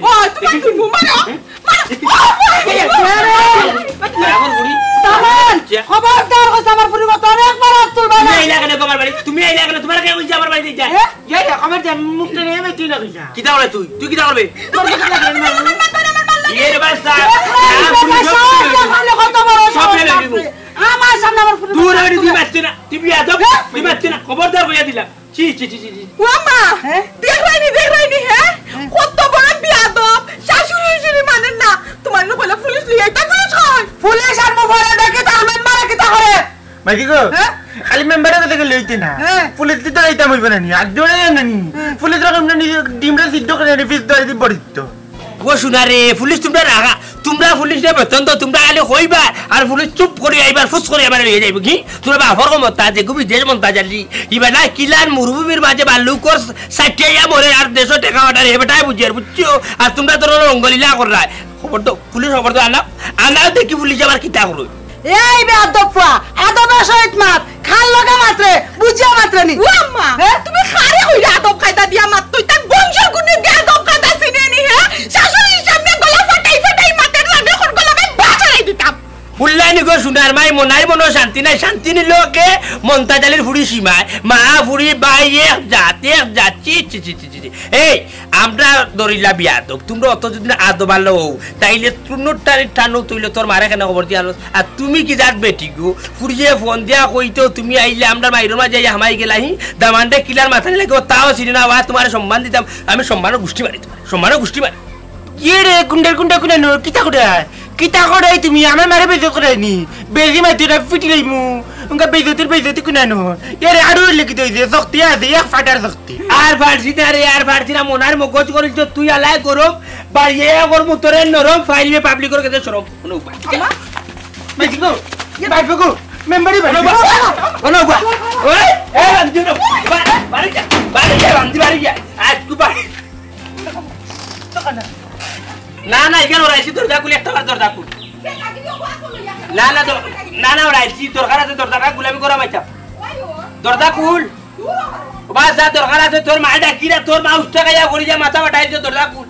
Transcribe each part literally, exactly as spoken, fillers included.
ও, তোমার কি বউ মারো? মারো। ও, মারো। এই, এই, এই, এই, আমার বুড়ি। দামান, যা। খবরদার কইছি আমার ফুরির কথা অনেকবার আত তুলবা না। তুমি আইলা কেনে গো আমার বাড়ি? তুমি আইলা কেনে? তোমার কে বলছি আমার বাড়িত যাইতায়? এ? এই, আমার জান মুখটা নিয়ে আমি তুই না কইছা। কিতা করে তুই? তুই কিতা করবে? তোর কাছে লাগে না। ইয়ে রে বাস, না, না, তুমি সব সব ফেলে দিবি। কত বড় সব সাহস ফেলে দিবি। বাপরে। আমার সামনে আমার ফুরির দূর কথা হয়ে তুই তুলে। মারতে না। তুই বিয়াদব, এ? তুই মারতে না। খবরদার কইয়া দিলাম। ছি, ছি, ছি, ছি, ছি। ও মা, হ্যাঁ? দেখরায়নি, দেখরায়নি, হ্যাঁ? হ্যাঁ। কত বড় বিয়াদব, শাশুড়ি শাশুড়ি মানের না। তোমার না কইলা পুলিশ লই আইতা, পুলিশ কই? পুলিশ আর মোবাইলে দেখে তার মেম্বারে কিতা করে? মাইজি গো, হ্যাঁ? খালি মেম্বারে কথা কইলে অইতো না। হ্যাঁ। পুলিশ দিতে অইতাম অইবো না নি, আর দৌড়ে না নি। হ্যাঁ। পুলিশ রকম না নি, ডিমরে সিদ্ধ করে নি, ফিস ধরে দি বড়িত। ও শুনা রে, পুলিশ তোমরা রাখা, তোমরা পুলিশরে বেতন দেও, তোমরা খালি কইবা, আর পুলিশ চুপ করি আইবার, ফুস করি আবার লইয়া যাইবো কি? তোমরা বাপর ক্ষমতা, যেগু বিদেশ মন্তা জালি, ইবা না কিলান মরুভূমির মাঝে বালুকর সাইটে ইয়া মরে, আর দেশো টেকা অর্ডার, হে বেটায় বুঝে আর বুঝছো, আর তোমরা তোর রঙ্গলীলা কররায়। খবর দেও, পুলিশ খবর দেও, আনাও, আনাও দেখি পুলিশ আবার কিতা করো। এই বেয়াদব ফুয়া, আদবের সহিত মাত, খাল লগা মাতরে, বুঝিয়া মাতরে নি। ও আম্মা, হ্যাঁ? তুমি কারে কইরা আদব কায়দা দিয়া মাত, তুই তার বংশর গুণে দিয়া আদব কায়দা চিনে নি, হ্যাঁ? শাশুড়ির সামনে গলা ফাটাই ফাটাই মাতের লাগে, কোন গলা আমি বাজারাই দিতাম। উল্লানি গো সোনার মাই, মনাই মনো শান্তি নাই, শান্তি নিল কে? মন্তাজ আলীর ফুড়ি সীমায়, মা ফুড়ি বাই এক জাত, এক জাত, ছি, ছি, ছি, ছি, ছি, ছি। এই, আমরা ধরিলা বিয়াদব, তোমরা অত যদি না আদব আলো হও, তাইলে তুনুর টানি টানো তুইলে তোর মারে কেন খবর দিয়া আনো? আর তুমি কি জাত বেটি গো? ফুড়িয়ে ফোন দিয়া কইতো তুমি আইলে আমরা মাইরর মাঝে আইয়া হামাই গেলাহি, দামান্ডে কিলার মাথা নিলে গো, তাও চিনি না, ওয়া তোমারে সম্মান দিতাম, আমি সম্মানর গুষ্টি মারি তোমারে, সম্মানর গুষ্টি মারি। ইয়ে রে, কুন্ডের কুন্ডা কুন্ডা নো, কিতা করে? কিতা করে তুমি? আমার মারে বেইজ্জত করে নি? বেজি মাইতো না, ফিটি লইমু। উনকা বেইজ্জতির বেইজ্জতি কুনা নো। এরে আরো লেখি দই যে শক্তি আছে, এক ফাটার শক্তি। আর পারছি না রে, আর পারছি না, মনার মগজ করিল তো তুই আলাই গরম, বাড়িয়ে গরম তোরে নরম, ফাইলবে পাবলিকর কাছে শরম। কোনো উপায়। আম্মা? মাইজি গো, বাইফে গো, মেম্বারি বাইফে গো। কোনো উপায়। ওই, এ রামজি নো, বা-, বাড়ি যা, বাড়ি যা, রামজি বাড়ি যা। আজ কু বাড়ি। না, না, এখানে ওরা এসে দরজা খুলে, একটা বার দরজা খুল। না, না, দর-, না, না, ওরা আইছি, দরকার আছে, দরজাটা খুল, আমি গরম আইতাম। দরজা খুল। ও বা, যা দরকার আছে, তোর মায়ে ডাকিরা, তোর মা উষ্টা খাইয়া করি যা, মাথা ফাটাই দে, দরজা খুল।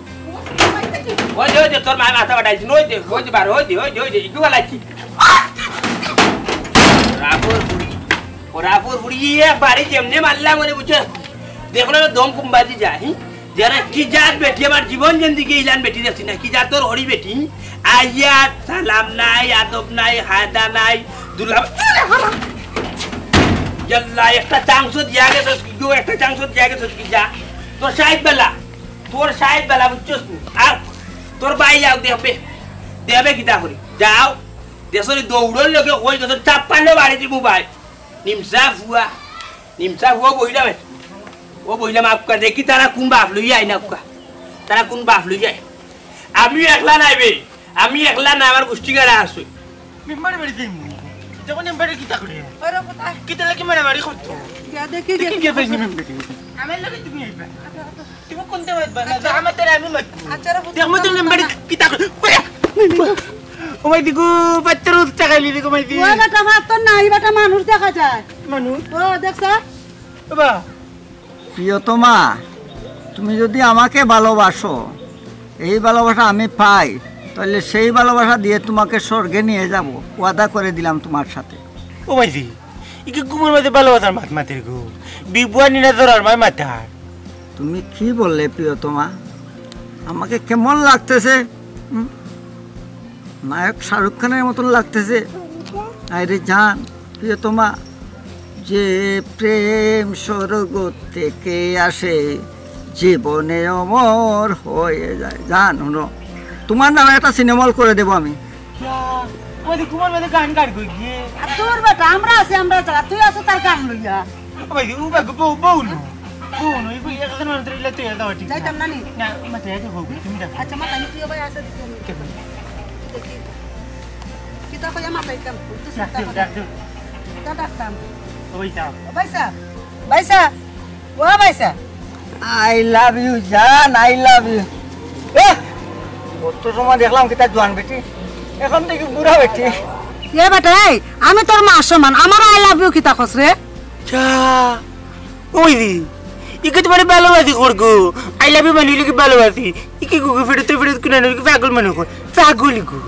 ওই যে, ওই যে, তোর মায়ে মাথা ফাটাইছে, ওই যে, ওই যে, বার, ওই যে, ওই যে, ওই যে, একটু ভালো আছি। রাফর ফুড়ি, ও রাফর ফুড়ি, একবারে যেমনে মারলাম, মানে বুঝছো? দেখো না, দম কুম্বাজি যায়, হি? যারা কি জাত বেটি, আমার জীবন জিন্দিগি ইলান বেটি দেখছি না। কি জাতর হরি বেটি? আইয়া সালাম নাই, আদব নাই, কায়দা নাই, দুলাভ। ইয়াল্লা, একটা চান্স দিয়া গেছস কি গো, একটা চান্স দিয়া গেছস কি যা। তোর সাইড বেলা, তোর সাইড বেলা বুঝছস নি? আর তোর ভাই যাও দেখবে, দেখবে কিতা করি। যাও, দেশরে দৌড়র লগে কই গেছস, ছাপ্পান্ন বাড়ি দিব ভাই। নিমসা ফুয়া, নিমসা ফুয়া বইলাম। ও বইলাম আক্কা, দেখি তারা কোন বাপ লইয়া আইন আক্কা। তারা কোন বাপ লইয়া আইন। আমি একলা নাই বে, আমি একলা না, আমার গোষ্ঠী গাড়া আছে। মেম্বার বাড়ি যাইমু। যখন মেম্বারে কিতা করে? ওরে কোথায়? কিতা লাগি মারামারি করতো? গিয়া দেখি, দেখি গিয়া। গিয়া পাইছি মেম্বারে। আমার লগে তুমি আইবা। তুমি কোনটা মাতবা না? আচ্ছা। যা মাতরে আমি মাতমু। আচ্ছা, রে, দেখ মতো মেম্বারে কিতা করে? ওরে! ও মাই দিগু, বাচ্চার উচ্চা খাইলি দিগু মাই দি। ও বেটা, ভাত তো নাই, বেটা মানুষ দেখা যায়। মানুষ? ও, দেখছ? বাবা। প্রিয়তমা, তুমি যদি আমাকে ভালোবাসো, এই ভালোবাসা আমি পাই, তাহলে সেই ভালোবাসা দিয়ে তোমাকে স্বর্গে নিয়ে যাব, ওয়াদা করে দিলাম তোমার সাথে। ও মাইজি, ইকে ঘুমের মধ্যে ভালোবাসার মাত মাতের গো। বিবুয়া নিনা জোরার মায় মাতার। তুমি কি বললে প্রিয়তমা? আমাকে কেমন লাগতেছে? হুম? নায়ক শাহরুখ খানের মতন লাগতেছে। আরে জান, প্রিয়তমা, যে প্রেম স্বর্গ থেকে আসে, জীবনে অমর হয়ে যায়। জান, হুনো, তোমার নামে একটা সিনেমা হল করে দেবো আমি। ইয়া, ওই যে ঘুমের মধ্যে গান গাড়ি কই গিয়ে? আর তোর বেটা, আমরা আছি, আমরা চালা, তুই আছো তার গান লইয়া। ও ভাই, ও ভাই, বউ, বউ না। বউ না, এই বউ, এক হাজার মানুষ ইলা তুই এটা ঠিক না। যাইতাম না নি? না, মাঠে এটা হোক, তুমি যাও। আচ্ছা, মাথা নিয়ে তুই ভাই আসে দিতে আমি। ঠিক আছে। দেখি। কিতা কইয়া মাতাইতাম? তুই ডাক চিন্তা দিও, কর। ডাক দিও। কিতা ডাকতাম? ও ভাই, যাও। ও ভাই সাহেব, ভাই সাহেব, ও ভাই সাহেব। I love you জান, I love you। এ, কত সময় দেখলাম কিতা জোয়ান বেটি, এখন দেখি বুড়া বেটি। এ বেটা, এই, আমি তোর মা সমান, আমার I love you কিতা কস রে? চা, ওই দি, ইকে তোমারে ভালোবাসি করগো। আই লাভ ইউ মানে ইলকি ভালোবাসি। ইকে গুগু ফিরে তো ফিরে কুনা নাকি পাগল মনে কর। পাগল ইগু।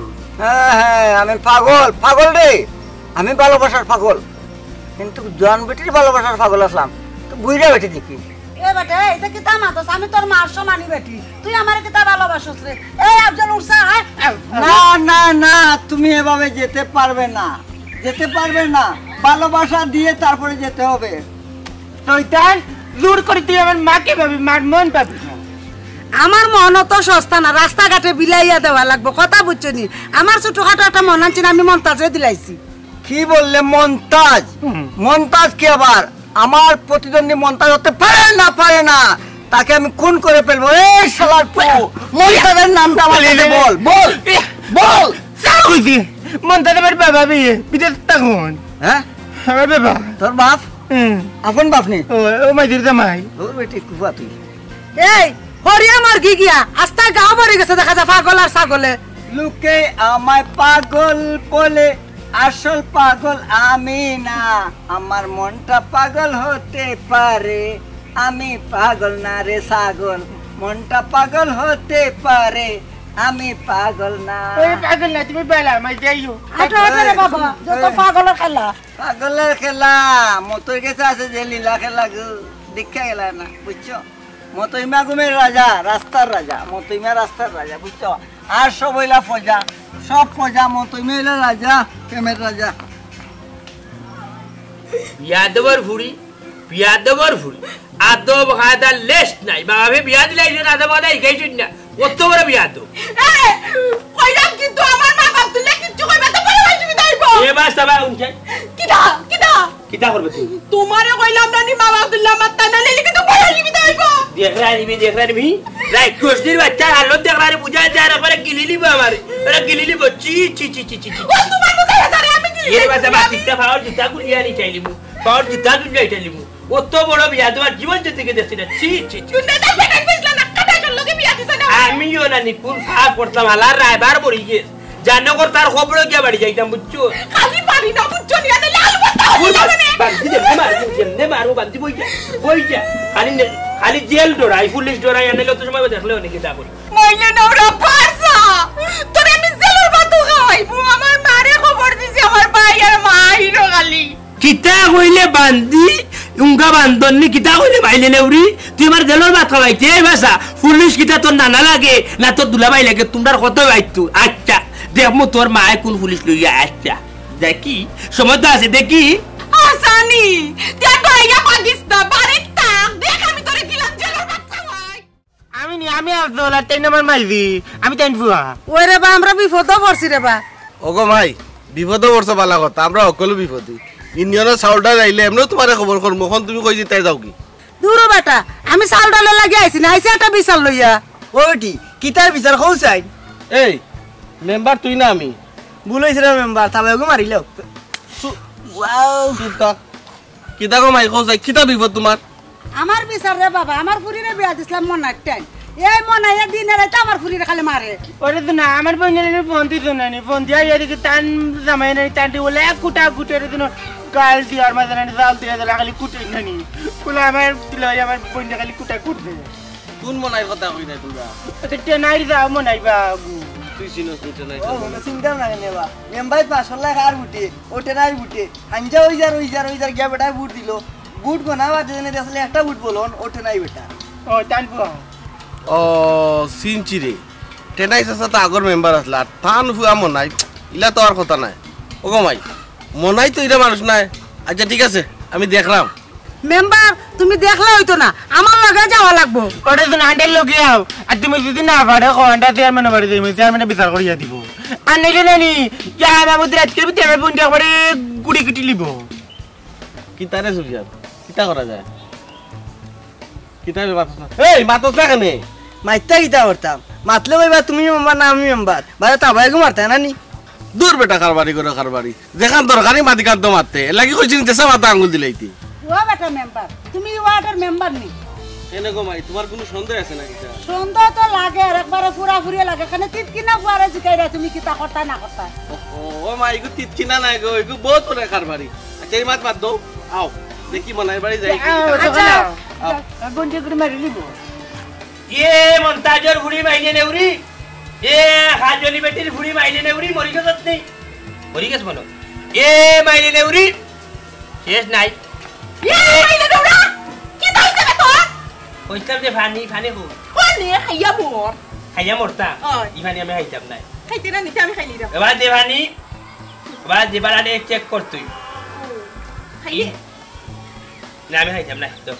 হ্যাঁ, হ্যাঁ, আমি পাগল, পাগল রে। আমি ভালোবাসার পাগল। কিন্তু জোয়ান বেটির ভালোবাসার পাগল আছলাম। তো বুইড়া বেটি দেখি। এ বেটা, এই যে কিতা মাতস, আমি তোর মার সমানি বেটি। তুই আমারে কিতা ভালোবাসস রে? এই আফজল উঠছা, হ্যাঁ? না, না, না, তুমি এভাবে যেতে পারবে না। যেতে পারবে না। ভালোবাসা দিয়ে তারপরে যেতে হবে। শয়তান, জোর করি তুই আমার মাকে পাবি, মার মন পাবি না। আমার মন অত সস্তা না, রাস্তাঘাটে বিলাইয়া দেওয়া লাগবো, কথা বুঝছো নি? আমার ছোটখাটো একটা মন আনছি না, আমি মন্তাজরে দিলাইছি। কি বললে মন্তাজ? হুম। মন্তাজ কি আবার? আমার প্রতিদ্বন্দ্বী মন্তাজ হতে পারে না, পারে না। তাকে আমি খুন করে ফেলবো। এই শালার পু, মন্তাজের নামটা আমার কাছে বল, বল, বল। চা কইছি, মন্তাজ আমার বাবা বিয়ে, বিদেশ তখন। হ্যাঁ? আমার বাবা। তোর বাপ? হুম। আপন বাপ নি? ও, ও মাইজির জামাই। তোর বেটি কুফা তুই। এই, হরিয়া মর গি গিয়া, আস্তা গাঁও ভরে গেছে দেখা যায় পাগল আর ছাগলে। লোকে আমায় পাগল বলে, আসল পাগল আমি না। আমার মনটা পাগল হতে পারে, আমি পাগল না রে ছাগল। মনটা পাগল হতে পারে, আমি পাগল না। ওই পাগল না, তুমি বেলা, মাই যাইও। আটো, আটো রে বাবা, যত পাগলের খেলা। পাগলের খেলা, মতই গেছে আছে যে লীলা খেলা গো, দেখা গেল না, বুঝছো? মতইমা ঘুমের রাজা, রাস্তার রাজা, মতইমা রাস্তার রাজা, বুঝছো? আর সব হইলা ফজা, সব ফজা, মতইমা হইলা রাজা, প্রেমের রাজা। বিয়াদবর ফুড়ি, বিয়াদবর ফুড়ি। আদব কায়দার লেশ নাই। বাবা, আমি বিয়া দিলাই যে আদব কায়দা শিখাইছইন না। অত বড় বিয়াদব। এ, কইলাম কিন্তু আমার মা বাপ তুললে কিচ্ছু কইবা তো বড় অসুবিধা হইব। এ বাস, বাবা, উঠে। কিতা? কিতা? কিতা করবে তুই? তোমারে কইলাম না নি মা বাপ তুললে আমার তাই না নিলে কিন্তু বড় অসুবিধা হইব। দেখরা নিবি, দেখরা নিবি। রাইট, কুষ্টির বাচ্চা হালত দেখরা রে, বুঝা যায়, একবারে গিলি নিব আমারে। এরা গিলি নিব। চি, চি, চি, চি, চি, চি। ও তোমার মতো হয়ে যাবে, আমি গিলি এ নিব। বাচ্চা, বাচ্চা, পাওয়ার জুতা গুলিয়া নি চাইলিমু। পাওয়ার জুতা গুলিয়া চাইলিমু। অত বড় বিয়া তোমার জীবন থেকে দেখছি না। ছি, ছি, ছি। তুমি না বেটার বুঝলা না, কাটা করলো কি বিয়া দিছ না? আমিও না নি কোন ফাঁক করতাম, হালার রায়বার মরি গিয়ে। জানো কর তার খবরে গিয়া বাড়ি যাইতাম, বুঝছো? খালি পারি না, বুঝছো নি? আরে লাল বতা বুঝ, হইলো মানে। বান্দি যেমনে মারবো, যেমনে মারবো, বান্দি বই যা, বই যা। খালি নে-, খালি জেল ডরাই, পুলিশ ডরাই, আনলে তো সময় দেখলে অনেকে যা করি। মইলে না ওরা পারছা। তোরে আমি জেলর ভাতও খাওয়াইবো। আমার মারে খবর দিছি, আমার ভাই আর মা আইলো খালি। কিতা কইলে বান্দি, উঙ্গা বান্দর নি, কিতা কইলে বাইলে নেউরি, তুই আমার জেলর ভাত খাওয়াইতে, এই বাসা, পুলিশ কিতা তোর নানা লাগে, না তোর দুলাভাই লাগে, তোমরার কত বাইতু, আচ্ছা, দেখমু তোর মায়ে কোন পুলিশ লইয়া, আচ্ছা, দেখি, সময় তো আছে, দেখি। আসানি, তুই আর ডরাইয়া পাগিস না, বাড়ির থাক, দেখ আমি তোরে দিলাম জেলর ভাত খাওয়াই। আমি নি, আমি আফজল, আর তাইন আমার মাইজি, আমি তাইন ফুয়া। ওই রে বা, আমরা বিপদও পড়ছি রে বা। ওগো মাই, বিপদও পড়ছো বালা কথা, আমরা হকলউ বিপদই। ইউনিয়নর চাউল ডাইল আইলে এমনেও তোমারে খবর করমু, অখন তুমি কই দিতায় যাও কি? দূর বেটা, আমি চাউল ডাইলর লাগি আইছি না, আইছি একটা বিচার লইয়া। ও বেটি, কিতার বিচার কও চাই? এই, মেম্বার তুই না আমি? ভুল অইছে রে মেম্বার, থাবায় ওগু মারিলাও। সু-, ওয়াও। সুতা। কিতা গো মাই, কও চাই, কিতা বিপদ তোমার? আমার বিচার রে বাবা, আমার ফুরিরে বিয়া দিছলাম মনাইর টাইন। এই মনাইয়ে দিনে রাইতে আমার ফুরিরে খালি মারে। ওরে তো না, আমার বইনে ফোন দিত না নি, ফোন দিয়া ইয়া দেখি তান জামাই নাই, তান দি বলে এক কুটা কুটে রে দিন গাল দি আর মাঝে নানি জাল দিয়া দিলে খালি কুটে না নি। বলে আমার দিলে আমার বইনে খালি কুটা কুটবে। কোন মনাইর কথা কই না তোমরা? ওতে টেনাইর যাও মনাই বাবু। তুই চিনস নি টেনাইর? ও, কোনো চিন্তা না কেনে বা। মেম্বার পাঁচশো লাখ আর উঠে, ও টেনাইর উঠে। হাঞ্জা ওই যার, ওই যার, ওই যার গিয়া বেটায় ভোট দিল। ভোট গনা বাদে জেনে আসলে একটা ভোট বলুন, ওঠে নাই বেটা। ও, তান ফুয়া। ও, সিনচি রে। টেনাই চাচা তো আগর মেম্বার আসলে, আর তান ফুয়া মনাই, ইলা তো আর কথা নাই। ও গো মাই, মনাই তো ইটা মানুষ নাই। আচ্ছা, ঠিক আছে, আমি দেখলাম। মেম্বার, তুমি দেখলে হইতো না, আমার লগে যাওয়া লাগবো। ওটা তো নান্ডের লগে আও, আর তুমি যদি না পারে, কো, আন্ডা চেয়ারম্যান বাড়ি যাইমু, চেয়ারম্যানে বিচার করিয়া দিব। আর নাইলে নানি, যা বাবু রাত করবি, তেমন বন্ধু একবারে গুড়ি কুটি লিব। কিতা রে সুফিয়ান? কিতা করা যায়? কিতা রে মাতস না? এই, মাতস না কেনে? মাইত্তা কিতা করতাম? মাতলে কইবা তুমি মেম্বার না আমি মেম্বার। বারে তাবাইগু মারতা না নি? দূর বেটা, কারবারি করে কারবারি। যেখান দরকারি মাতি কান্ত মারতে। এর লাগি কইছি নি, দেশা মাথা আঙ্গুল দিলাইতি। ও বেটা মেম্বার, তুমি এই ওয়ার্ডের মেম্বার নি? কেনে গো মাই, তোমার কোনো সন্দেহ আছে নাকি? সন্দেহ তো লাগে, আর একবারে পুরাপুরি লাগে। এখানে তিতকিনা বুয়ারে জিকাইরা তুমি কিতা করতা না করতা? ও, ও, ও মা, এগু তিতকিনা না গো, এগু বহুত বড় কারবারি। আচ্ছা, এই মাত বাদ দাও, আও, দেখি মনাইর বাড়ি যাই। আও, আচ্ছা, আও। আর বন্ধু করে মারি দিব। এ মন্তাজর ফুড়ি মাইলে নেউরি, এ হাজলি বেটির ফুড়ি মাইলে নেউরি, মরি গেছত নি? মরি গেছ মনো। এ মাইলে নেউরি, শেষ নাই। এ মাইলে নেউরা, কিতা অইছে বে তোর? কইতাম যে ফানি, ফানি কো। ফানি খাইয়া মর। খাইয়া মরতা? অয়। ই ফানি আমি খাইতাম না। খাইতে না নিতে আমি খাইলি না। এবার দে ফানি, এবার দে বালানে চেক কর তুই। ও, খাইলে? ই-, না, আমি খাইতাম না, তো।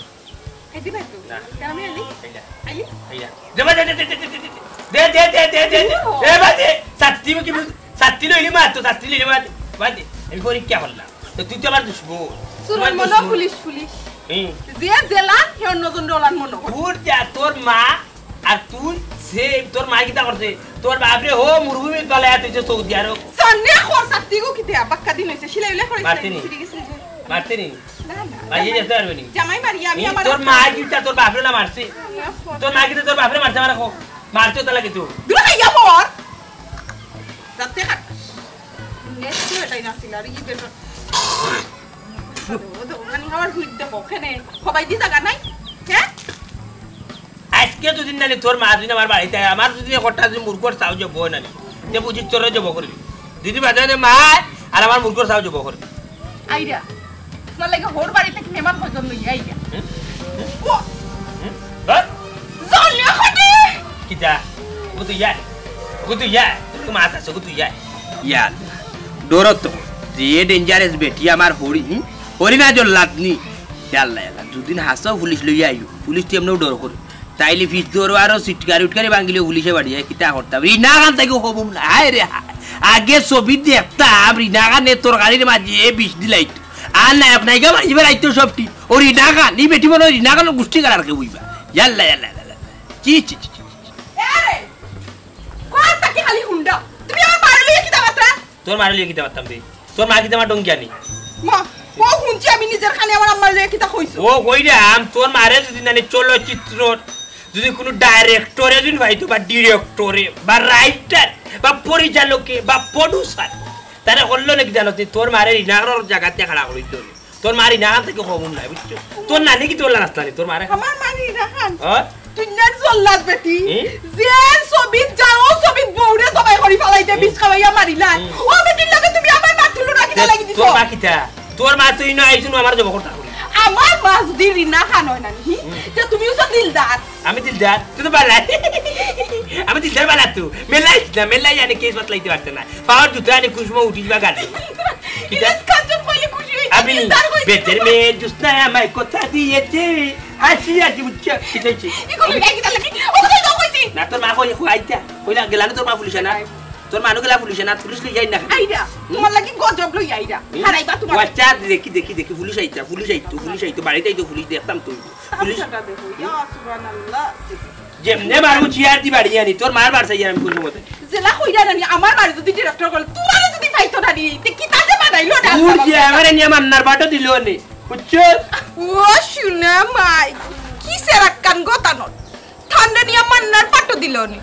খাইতে পারতো? না। কেন আমি আনি? খাইলা। আনি? খাইলা। দে, দে, দে, দে, দে, দে, দে। দে, দে, দে, দে, দে, দে। ও। এ, বাদ দে। ছাত্তি কি বুঝ-, ছাত্তি লইলি মার তো, ছাত্তি লইলি মার। বাদ দে। আমি পরীক্ষা করলাম। তো তুই তো আমার দুশমন। সুরন আমার মনো দুশমন। Police, police. হুম। যে জেলা, হে অন্য জন ডলার মনো। তোর যা, তোর মা আর তুই, সে তোর মা কিতা করছে? তোর বাপরে হো মরুভূমিত পালাইয়া তুই যে সৌদি আরব। সন্নে খর ছাত্তি গো কিতা? বাক্কা দিন অইছে, সিলাই উলাই করাইছে মারতে নাকি? নি? ফিরে গেছে যে। মারতে নি? না, না, মারিয়ে জামাই, যেতে পারবে নি? জামাই মারিয়া আমি ই, আমার তোর মা কিতা তোর বাপরে না মারছে? না, তোর মা কিতা তোর বাপরে মারছে, আমার কো? মারছে তো লাগে তো। দূর হইয়া পড়। যাতে খা-, নেক্সট এটাই না ছিল, আর ই বেটা। ও তো ওখানে আবার হুইট দেখো, ওখানে সবাই দি জায়গা নাই? হ্যাঁ? আজকে দুদিন নানি তোর মা যদি আমার বাড়িতে আয়, আমার যদি একটা যদি মুরগর চাও যে বয় নানি, যে বুঝি তোর যে বকরি। যদি বাজারে মা আয়, আর আমার মুরগর চাও যে বকরি। আইরা, তোমার লাগে হোর বাড়িতে কি মেহমান হজম লই আইরা? হুম? হুম? ও! হুম? ধর। জলিয়া খটি! কিতা? ও তুই যায়। ও তুই যায়। তোর তো মাথা আছে, ও তুই যায়। ইয়া আল্লাহ। ডরত তো। যে ডেঞ্জারাস বেটি আমার হরি, হুম? হরি না জল্লাদ নি। ইয়া আল্লাহ, ইয়া আল্লাহ। দুদিন হাসাও পুলিশ লইয়া আইও। পুলিশ তো এমনেও ডর করে। তাইলে ফিস দৌড়ো আরো সিটকারি উটকারি ভাঙিলেও পুলিশে বাড়ি যায়। কিতা করতাম? রিনা খান তাকে হবুম না। হায় রে হায়। আগে ছবি দেখতাম, রিনা খানে তরকারির মাঝে বিষ দিলাইত। আর নায়ক নায়িকা মাঝে বেড়াইতো সব ঠিক। ও রিনা খান, ই বেটি মনে হয় রিনা খানর গুষ্টি কারার কেউ অইবা। ইয়াল্লা, ইয়াল্লা, ইয়াল্লা। চি, চি, চি, চি। এরে, কোন তাকে খালি হুন্ডা? তুমি আমার বাড়ি লইয়া কিতা মাতরা? তোর মারে লইয়া কিতা মাততাম বে? তোর মা কিতা আমার ডঙ্গিয়ানি? মা, ও হুনছি আমি নিজের কানে আমার আম্মার লইয়া কিতা কইছো। ও কইরাম, তোর মারে যদি নানি চলচ্চিত্রর যদি কুনু ডাইরেক্টরে যদি পাইতো বা ডিরেক্টরে বা রাইটার বা পরিচালকে বা প্রডিউসার, তারে করলো নাকি জানো তুই? তোর মারে রিনার জাগাতে খাড়া করিতো। তোর মা রিনা খান থাকি কম নাই, বুঝছো? তোর নানি কিতা অলা নাস্তা নি তোর মারে? আমার মা রিনা খান। হ্যাঁ? তুই না জল্লাদ বেটি। হুম? যে ছবিত যাও, ছবিত বউরে জবাই করি ফালাই দে, হুম। বিষ খাওয়াইয়া মারিলা। হুম। ও বেটির লগে তুমি আমার মা তুলনা কিতা লাগি দিছো? তোর মা কিতা? তোর মা তুই না আইছু আমার জব করতা করি। আমার মা যদি রিনা খান হয় না নি, হুম। তে তুমিও তো দিলদার। আমি দিলদার, তুই তো বালা। আমি দিলদার বালা তুই। মেলাই না, মেলাই আনে কেস বাতলাইতে পারতে না। পাওয়ার জুতা আনে কুসমো উঠিস বা গালে। কিতা? ইলিশ খান যখন কইলে খুশি হইছে, আমি দিলদার কইছে। বেতের মেয়ে জুসনা আমায় কথা দিয়েছে, হাসি হাসি উঠছে। কিতা হইছে? ই কইলে গাই কিতা লাগি? ও তো তো কইছি। না, তোর মা কই, কই আইতা? কইলা গেলা না তোর মা পুলিশে না? তোর মানু গেলা পুলিশে না, পুলিশ লই যাই না। আইরা, হুম? তোমার লাগি গজব লই আইরা। হুম? হারাইবা তোমার। ও আচ্ছা, দেখি, দেখি, দেখি, পুলিশ আইতা, পুলিশ আইতো, পুলিশ আইতো, বাড়িত আইতো পুলিশ, দেখতাম তো। পুলিশ। আচ্ছা, দেখো, ইয়া সুবহানাল্লাহ। যেমনে মারমু চিয়ার দি বাড়ি আনি, তোর মার বার চাই আমি কুনু মতে। জেলা কইরা নানি, আমার বাড়ি যদি ডিরেক্টর করে, তোমারে যদি পাইতো নানি, তে কিতা যে বানাইলো না দূর আল্লাহ যে, বাবা। আমারে নিয়া মান্নার বাটো দিল নে, বুঝছো? ও শুনা মাই, কি সেরাক্কান গতানো। ঠান্ডা নিয়া মান্নার পাটো দিল নে।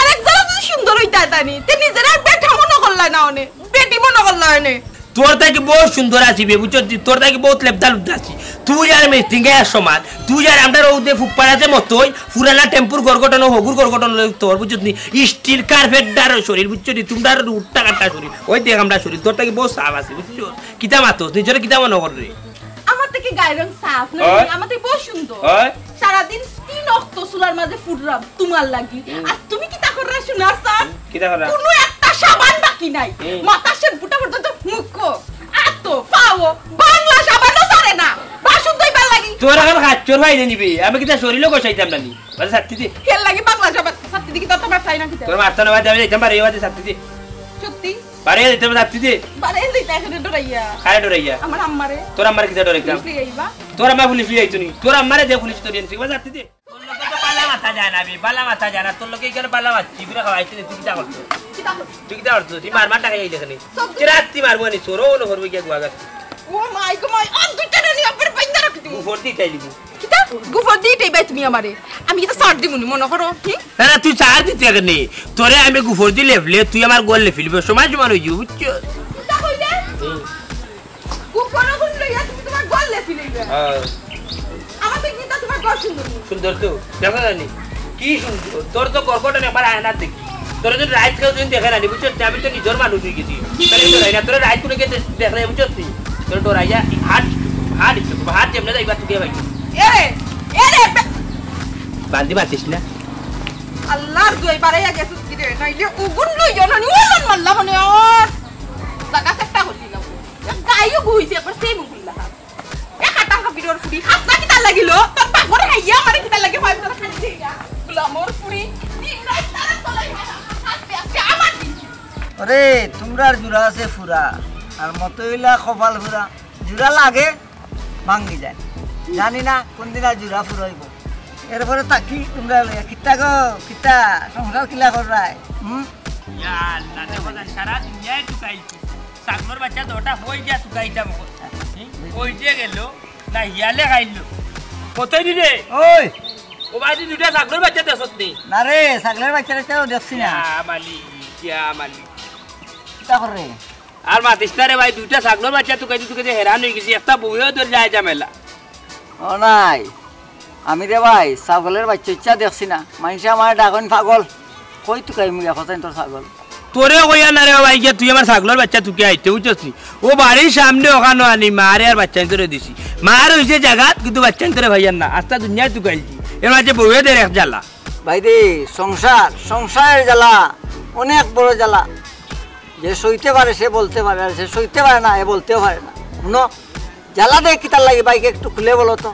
আরেক জেলা যদি সুন্দর হইতা তানি, তে নিজের আর বেটা মনে করলা না অনে, বেটি মনে করলা অনে। তোর থাকি বহুত সুন্দর আছি বে, বুঝছস নি? তোর থাকি বহুত লেবদা লুদ্দা আছি। তুই আর মেস্টিঙ্গা এক সমান। তুই আর আমরার অউ যে ফুকপাড়া যে মতই, পুরানা টেম্পুর গড়গঠন, হগুর গড়গঠন লই তোর, বুঝছস নি? স্টিল কার্পেট ডার শরীর, বুঝছস নি? তোমরা আর উট্টা কাট্টা শরীর। ওই দেখ আমরার শরীর, তোর থাকি বহুত সাফ আছি, বুঝছস? কিতা মাতস? নিজরে কিতা মনে কর রে? আমার থাকি গায়ের রং সাফ না, হয়? আমার থাকি বহুত সুন্দর। হয়? সারাদিন তিন অক্ত চুলার মাঝে ফুটরাম তোমার লাগি। হুম। আর তুমি কিতা কররা শুনার স্যার? হুম, কিতা কররা? কোনো একটা সাবান বাকি নাই। হুম। মাথার শ্যাম্পুটা পর্যন্ত মুখো। আর তো পাও, বাংলা সাবানও ছাড়ে না। বাসন ধইবার লাগি। তোর এখন হাত চোর ভাই নিবি। আমি কিতা শরীরও গোছাইতাম না নি। বাজে ছাত্তি দে। এর লাগি বাংলা সাবান, ছাত্তি দি কিতা তোমার চাই না কিতা? তোর মারতো না বাদে আমি যাইতাম পারি, বাদে ছাত্তি দে। সত্যি? বারে দিতে হবে, যাত্রী দে। বারে দিতে এখানে ডরাইয়া। কারে ডরাইয়া? আমার আম্মারে। তোর আম্মারে কিতা ডরাইতাম? পুলিশ লই আইবা। তোর আম্মা পুলিশ লই আইতো নি? তোর আম্মারে দে পুলিশ ধরিয়া আনছি, যাত্রী দে। তোর লগে তো বালা মাতা যায় না, আমি বালা মাতা যায় না। তোর লগে এখানে বালা মাতছি, পুরা খাওয়াইতে দে, তুই কিতা করতো? কিতা করতো? তুই কিতা করতো? তুই মার মার টাকা আইলে এখানে। সব তুই রাত্রি মারবো নি, চোরও মনে করবো গিয়া গুয়া গাছ। ও মাই গো মাই, আর দুইটা নি আবার বাইন্দা রাখি দিমু। গুফর দি তাই দিবি। কিতা? গুফর দি তাই বাই তুমি আমারে। আমি কিতা ছাড় দিমু নি মনে করো? হুম? না, না, তুই ছাড় দিতে আগে নে। তোরে আমি গুফর দি লেফলে, তুই আমার গোল লেফিলবে। সমান সমান হয়ে যাবো, বুঝছো? কিতা কইলে? হুম। গুফর গুণ লইয়া তুমি তোমার গোল লেফিলবে। হ্যাঁ। আমার তো কিতা তোমার ঘর সুন্দর নি। সুন্দর তো, দেখো জানি। কি সুন্দর? তোর তো কর্কটন একবার আয়নাত দেখি। তোর যদি রাইত কেউ যদি দেখে না নি, বুঝছো? আমি তো নিজর মানুষ অই গেছি। তাইলে তো নাই না, তোর রাইত কুনু কেউ দে-, দেখলে, বুঝছো তুই? তোর ডরাইয়া হাট, হাট ইচ্ছা, তোমার হাট যেমনে যাইবা তুই ভাই। এরে, এরে, বে- বান্দি মাতিস না। আল্লাহর দুয়াই বাড়াইয়া গেছে কি রে? নাইলে উগুন লইও না নি, ওগুন মারলা মানে আর। জাগা সেটা হলি না। গাইও গুইছে, একবার সেই মুগুল্লা। এ খাটা হাবিরর ফুড়ি, খাস্তা কিতা লাগিল? তোর বাপর হাইয়া আমারে কিতা লাগে হয় তোর খালি দিয়া। গুলামর ফুড়ি, দিন রাত তারা তলাই হারা, আস্তে আস্তে আমার দিন। আরে, তুমরার জুড়া আছে ফুরা, আর মতইলা কপাল ফুরা। জুড়া লাগে, ভাঙ্গি যায়। জানি না কোন দিন আর জুড়া ফুরা অইব। এরপরে তাকি তুমরা লইয়া, কিতা গো, কিতা, সংসার কিলা কররায়? হুম? ইয়া আল্লাহ, দেখো না, সারা দুনিয়ায় তুকাইছি। ছাগলর বাচ্চা দুটা হই দিয়া তুকাইতাম। হই যে গেল, না হিয়ালে খাইল। কতই দিলে? ওই! ও ভাই, তুই দুটা ছাগলর বাচ্চা দেখছস নি? না রে, ছাগলর বাচ্চা টাচ্চা দেখছি না। ইয়া মালিক, ইয়া মালিক। কিতা কররে? আর মাতিস না রে ভাই, দুইটা ছাগলর বাচ্চা তুকাইতে তুকাইতে হেরান অই গেছি, একটা বউয়েও ধরে যায় ঝামেলা। ও নাই, আমি রে ভাই, ছাগলর বাচ্চা ইচ্ছা দেখছি না, মাইনষে আমারে ডাকইন পাগল। কই তুকাইমু গিয়া, কতদিন তোর ছাগল? তোরে কইয়া না রে ভাই, গিয়া তুই আমার ছাগলর বাচ্চা তুকাইয়া আইতে, বুঝছস নি? ও বাড়ির সামনে ওখানো আনি, মারে আর বাচ্চাইন্তরে দিছি। মার অইছে জাগাত, কিন্তু বাচ্চাইন্তরে পাইয়ার না, আস্তা দুনিয়ায় তুকাইলছি। এর মাঝে বউয়ে দের এক জ্বালা। ভাই রে, সংসার, সংসারের জ্বালা, অনেক বড় জ্বালা। যে সইতে পারে সে বলতে পারে, আর যে সইতে পারে না, এ বলতেও পারে না। হুনো, জ্বালা দেয় কিতার লাগি ভাইকে একটু খুলে বলো তো।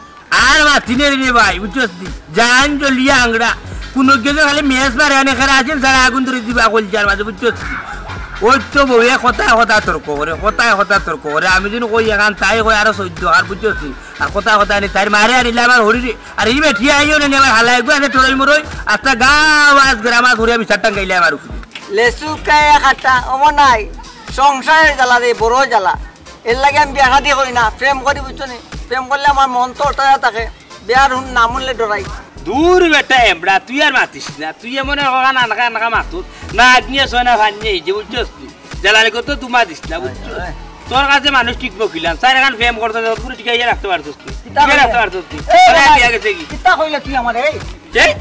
আর মাতিস না রে ভাই, বুঝছস নি? জান জ্বলিয়া আংড়া। কুনু গেছে খালি মেস মারে, আনে খালি আছেন সারা আগুন ধরে দিবা কলজার মাঝে, বুঝছস নি? ওই তো বউয়ে কথায় কথায় তর্ক করে, কথায় কথায় তর্ক করে। আমি যদি কই এখান, তাই কয় আরো চৌদ্দ, আর বুঝছস নি? আর কথায় কথায় আনি তাইর মারে আনিলে আমার হরিরে, আর এই বেঠিয়া আইও না নি, আমার হালা এগু আছে টরই মরই, আস্তা গাঁও আজ গ্রাম আজ হরিয়া বিচার টাঙ্গাইলে আমার উপরে। লেসু কায়া খাটা, অমন নাই। সংসারের জ্বালা রে, বড় জ্বালা। এর লাগি আমি বিয়া শাদি করি না, প্রেম করি, বুঝছো নি? প্রেম করলে আমার মন তো অটা থাকে, বিয়ার হুন নাম হুনলে ডরাই। দূর বেটা এমড়া, তুই আর মাতিস না, তুই এমন কখন আনকা আনকা মাতুর, না আগ্নিয়ে ছয় না ফান্নি এই যে, বুঝছস তুই? জ্বালানি করতে তুমা দিস না, বুঝছস? হয়, হয়। তোর কাছে মানুষ ঠিক বকিলাম, স্যার এখন প্রেম করতে যত পুরো টিকাইয়া রাখতে পারছস তুই, কিতা টিকাইয়া কইলে? রাখতে পারছস তুই? এ, আরে, ভাই, ঠিক আছে কি? কিতা কইলে তুই আমার এই? এই?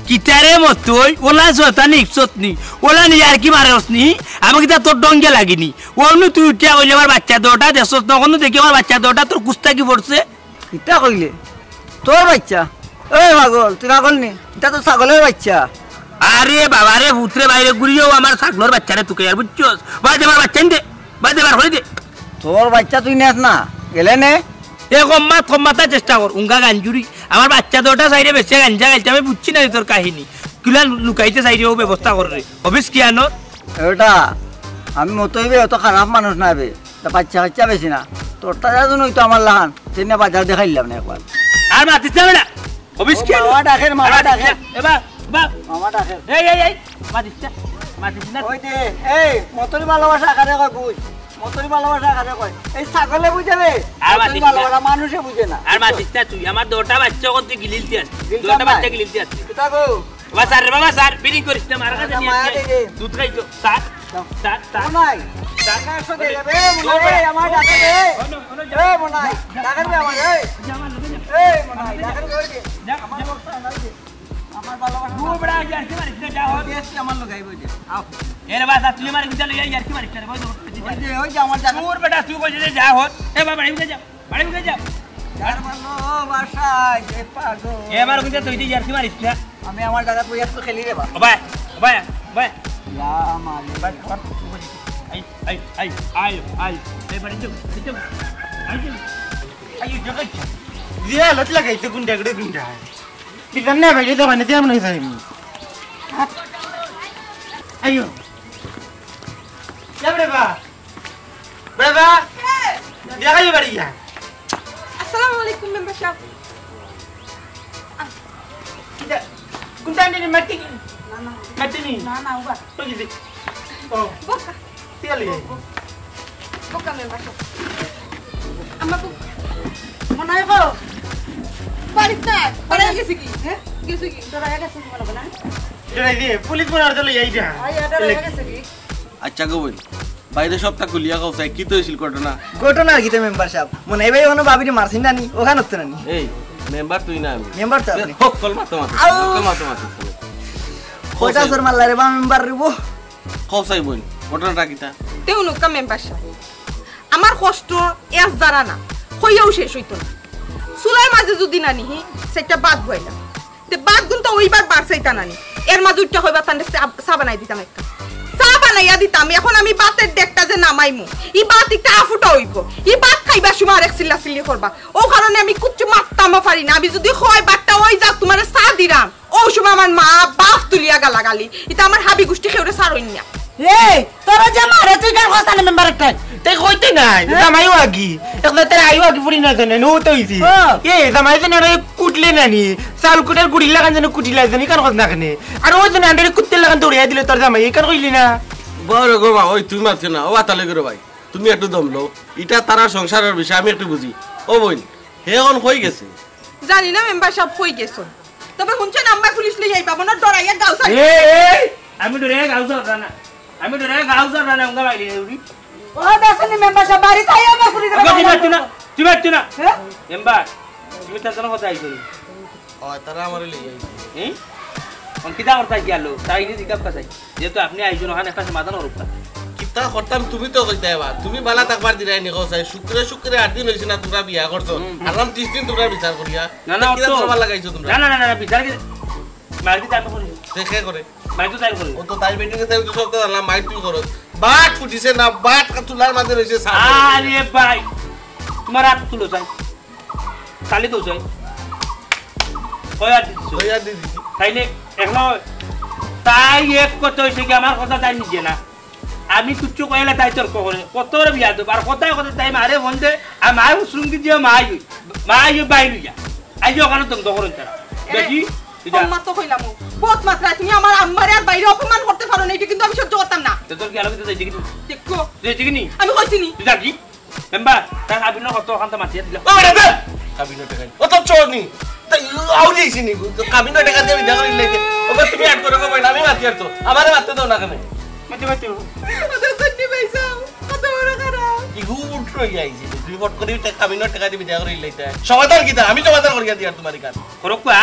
কিতারে মতই, ওলা জতা নিকছত নি, ওলা নি আর কি মারস নি, আমি কিতা তোর ডঙ্গে লাগিনি, অন্য তুই উঠিয়া কইলে আমার বাচ্চা দুটা দেখছস না, অন্য দেখি আমার বাচ্চা দুটা তোর কুস্তা কি পড়ছে? কিতা কইলে? তোর বাচ্চা? এই পাগল, তুই পাগল নি? ইটা তো ছাগলর বাচ্চা। আরে বাবা রে, পুতরে বাইরে ঘুরিও আমার ছাগলর বাচ্চারে তুকাইয়ার, বুঝছস? বাদ দে আমার বাচ্চা দে, বাদ দে বার করি দে। তোর বাচ্চা তুই নেস না, গেলে নে। এ কম মাত, কম মাতার চেষ্টা কর, উঙ্গা গাঞ্জুরি। আমার বাচ্চা দুটা চাইরে বেশি গাঞ্জা গাইতে আমি বুঝছি না রে তোর কাহিনী। কিলা লুকাইতে চাইরে ও ব্যবস্থা কর রে। হবিস কি আনোর? এটা আমি মতই বে, অত খারাপ মানুষ না বে। তা বাচ্চা কাচ্চা বেশি না। তোরটা যা জন হইতো আমার লাহান, সেদিন বাজার দেখাইলাম না একবার। আর মাতিস না বেটা। হবিস ও কি? মামা ডাকের, মামা আর মাতিস ডাকের। না। এ বা, বা। মামা ডাকের। এই, এই, এই, মাতিস না, মাতিস না। ওই যে, এই, মতরি ভালোবাসা কারে কয় বুঝ? মতরি ভালোবাসা কারে কয়? এই ছাগলে বুঝে রে। আর মতরি মাতিস না। ভালোবাসা মানুষে বুঝে না। আর মাতিস না তুই, আমার দুটা বাচ্চা কত গিলিলতে আছে। গিলতাম দুটা না। বাচ্চা গিলিলতে আছে। কোথা গো? বাবা স্যার রে, বাবা স্যার, বিড়ি করিস না, মার কাছে আচ্ছা, নিয়ে মায়া আসি। দে রে। দুধ খাইতো। Sir, sir, sir. ও নাই। স্যার। না, একশো দিয়ে যাবে। এ, মনে হয়, এ, আমার ডাকে দে। অন্য, অন্য যা। এ, মনে হয়, যা, ডাকে দে আমার, এই। যা, আমার লগে যা। এই, মনে হয়, ডাকে দে, ওই যে। যা, আমার যা। লোক তো নাই যে। আমার ভালোবাসা দূর বেটা, ইয়ার্কি মারিস না, যা হর। ওই যে এসছি আমার লোক, এই ওই যে। আও। এ রে বাবা, তুই আমার কিন্তু লইয়া ইয়ার্কি মারিস না রে, ওই যে, ওই যে, ওই যে আমার ডাকে। দূর বেটা, তুই কইছিস যে যা হর। এ বাবা, এই যা। বাড়ি উঠে যাও। যার ভালোবাসায় যে পাগল। এ আমার উঠে তুই ইয়ার্কি মারিস না। আমি আমার জায়গা তুই একটু খেলি রে বা। ও ভাই, ও ভাই, ও ভাই। ইয়া মালিক। ভাই, আমার I, I, I, I, I. এই বাড়ি যাও, বাড়ি যাও। আই যাও। আই যাও, যাও। ইয়া, লত লাগাইছে গুন্ডা, গুন্ডা, গুন্ডা। বিধান না ভাই, এটা মানে তেমন হয়ে যায়। আইও। যা রে বা। বাবা, কে? দেখা যাবে বাড়ি যা। আসসালামু আলাইকুম মেম্বার সাহেব। কিতা? কোনটা আনলি? মাটি? না, না। মাটি নি? না, না, উবা। ওই যে। ও। বোকা। ঠিক আছে। বোকা মেম্বার সাহেব। আমার তো মনে হয় গো, বাড়িত নাই। বাড়ি গেছে কি? হ্যাঁ? গেছে কি? তোরা গেছে কি মনে হয় না? ডরাই দিয়ে, পুলিশ মনে হয় চলে যাই যা। আই, এটা রয়ে গেছে কি? আচ্ছা গো বইন, বাইরে সবটা খুলিয়া কও চাই, কিতা হইছিল ঘটনা? ঘটনা আর কিতা মেম্বার সাহেব? মনে হয় ভাই ওখানে ভাবিরে মারছেন না নি, ওখানে হতো না নি। এই, মেম্বার তুই না আমি। মেম্বার তো আপনি। হক্কল মাতো মাতো, আউ। হক্কল মাতো মাতো। কয়টা চোর মারলা রে বা মেম্বার রে বো? কও চাই বইন, ঘটনাটা কিতা? তে হুনুক্কা মেম্বার সাব, আমার কষ্ট এর জারা না, কইয়াও শেষ অইতো না। চুলার মাঝে যুদি না নিহি, সেটা বাদ বইলা। তে বাদ গুন তো ওইবার বার চাইতা না নি। এর মাঝে উঠটা কইবা তানরে চা, চা বানাই দিতাম একটা। চা বানাইয়া দিতাম, এখন আমি বাতের ডেকটা যে নামাইমু, ই বাত একটা আফুটা অইবো। ই বাত খাইবার সময় আরেক চিল্লা চিল্লি করবা। ও কারণে আমি কুচ্ছু মাততামও পারি না। আমি যুদি কয় বাট্টা ওই যাক তুমারে চা দিরাম, ও সময় আমার মা বাপ তুলিয়া গালাগালি। ইতা আমার হাবি গুষ্টি কেউরে ছাড়ইন না। এই, তোরা যে মারে তুই কার কথা না মেম্বার একটা? তাই কইতে নাই, হ্যাঁ? জামাইও আগি। এক জাতের আইও আগি ফুরি না জানে, নো তো হইছি। হ্যাঁ। এ, জামাই জানে আরে কুটলে নানি, চাল কুটের গুড়ির লাগান জানে কুটিলা জানি কার কথা না কেনে। আর ওই জানে আন্ডারে কুত্তের লাগান দৌড়িয়া দিলে তোর জামাই, এই কার কইলি না? বড় গো মা, ওই তুই মারছে না, ও আতালে গো ভাই। তুমি একটু দম লও, ইটা তারা সংসারের বিষয়, আমি একটু বুঝি। ও বইন, হে এখন কই গেছে? জানি না মেম্বার সাব কই গেছইন, তবে হুনছেন আম্মায় পুলিশ লই আইবা, মনে ডরাইয়া গাউ ছাড়ি। এই, এই, আমি ডরে গাউ ছাড়তাম না, আমি ডরে গাউ ছাড়তাম না, উঙ্গা বাইরে উড়ি। ও দেখছনি মেম্বার সাব বাড়ি তাই আমরা চুরি করে ওগো, তুমি বাইরে একটু না, তুমি একটু না। হ্যাঁ? মেম্বার, তুমি তার জন্য কথা আইছো নি? ও, তারা আমারে লই আইছে। এই? অন কিতা করতা গেল? তাই কি জিজ্ঞাসা চাই? যেহেতু আপনি আইছেন, ওখানে একটা সমাধান করুক না। কিতা করতাম তুমি তো কইতায় বা। তুমি বালা থাকবার দিরায় নি কও চাই। শুক্রে শুক্রে আট দিন হইছে না তোমরা বিয়া করছো। হুম, হুম। আরাম ত্রিশ দিন তোমরা বিচার করিয়া। না, না, কিতা তো করবার লাগাইছো তোমরা? না, না, না, না, বিচার কি? মার কি তাই করি? দেখে করে। মার তো তাই করি। ও তো তাই বেটিং তাই তো সব তো জানলাম, মার তুই করো। বাট ফুটিছে না, বাট চুলার মাঝে রইছে, সাপ। আরে ভাই, তোমার হাত তুলো চাই। কালি তো চাই। কয় আর দিছো? কয় আর দিছি? তাইলে এখন তাই এক কথা হইছে কি, আমার কথা তাই নিজে না। আমি কিচ্ছু কইলে তাই তর্ক করে। কত বড় বিয়া দেব। আর কথা কথা তাই মারে ফোন দে, আর মায় উসুম কি দিয়া মায় হই। মায় হই বাইরে যা। আই যে ওখানে তুমি তখন তারা। এরে, দেখি, এটা কম মাত তো কইলাম ও। বহুত মাত্রায় তুমি আমার আম্মারে আর বাইরে অপমান করতে পারো না, এটা কিন্তু আমি সহ্য করতাম না। তো তোর কি আলাদা যাইছে কি? দেখো। যাইছে কি নি? আমি কইছি নি? তুই যা কি? মেম্বার, তার কাবিনর কত ওখান তো মাতিয়া দিলাম। ও বেটা, দে! কাবিনর টেকা। ও তো চোর নি। তাই আউ দিছি নি? তো কাবিনর টেকা দিয়ে বিদায় করে দিলে। ও বা তুমি আট করে কমাই না, আমি মাতি আর তো। আমারে মাততে দাও না কেন? মাতি, মাতি। ওদের সত্যি পয়সা, কত বড় খারাপ। ইগু উল্টো হয়ে যাইছে। তুই ফট করে তে কাবিনর টেকা দিয়ে বিদায় করে দিলে এটা। সমাধান কিতা? আমি সমাধান করিয়া দিয়ার তোমার কাছে। করুক বা?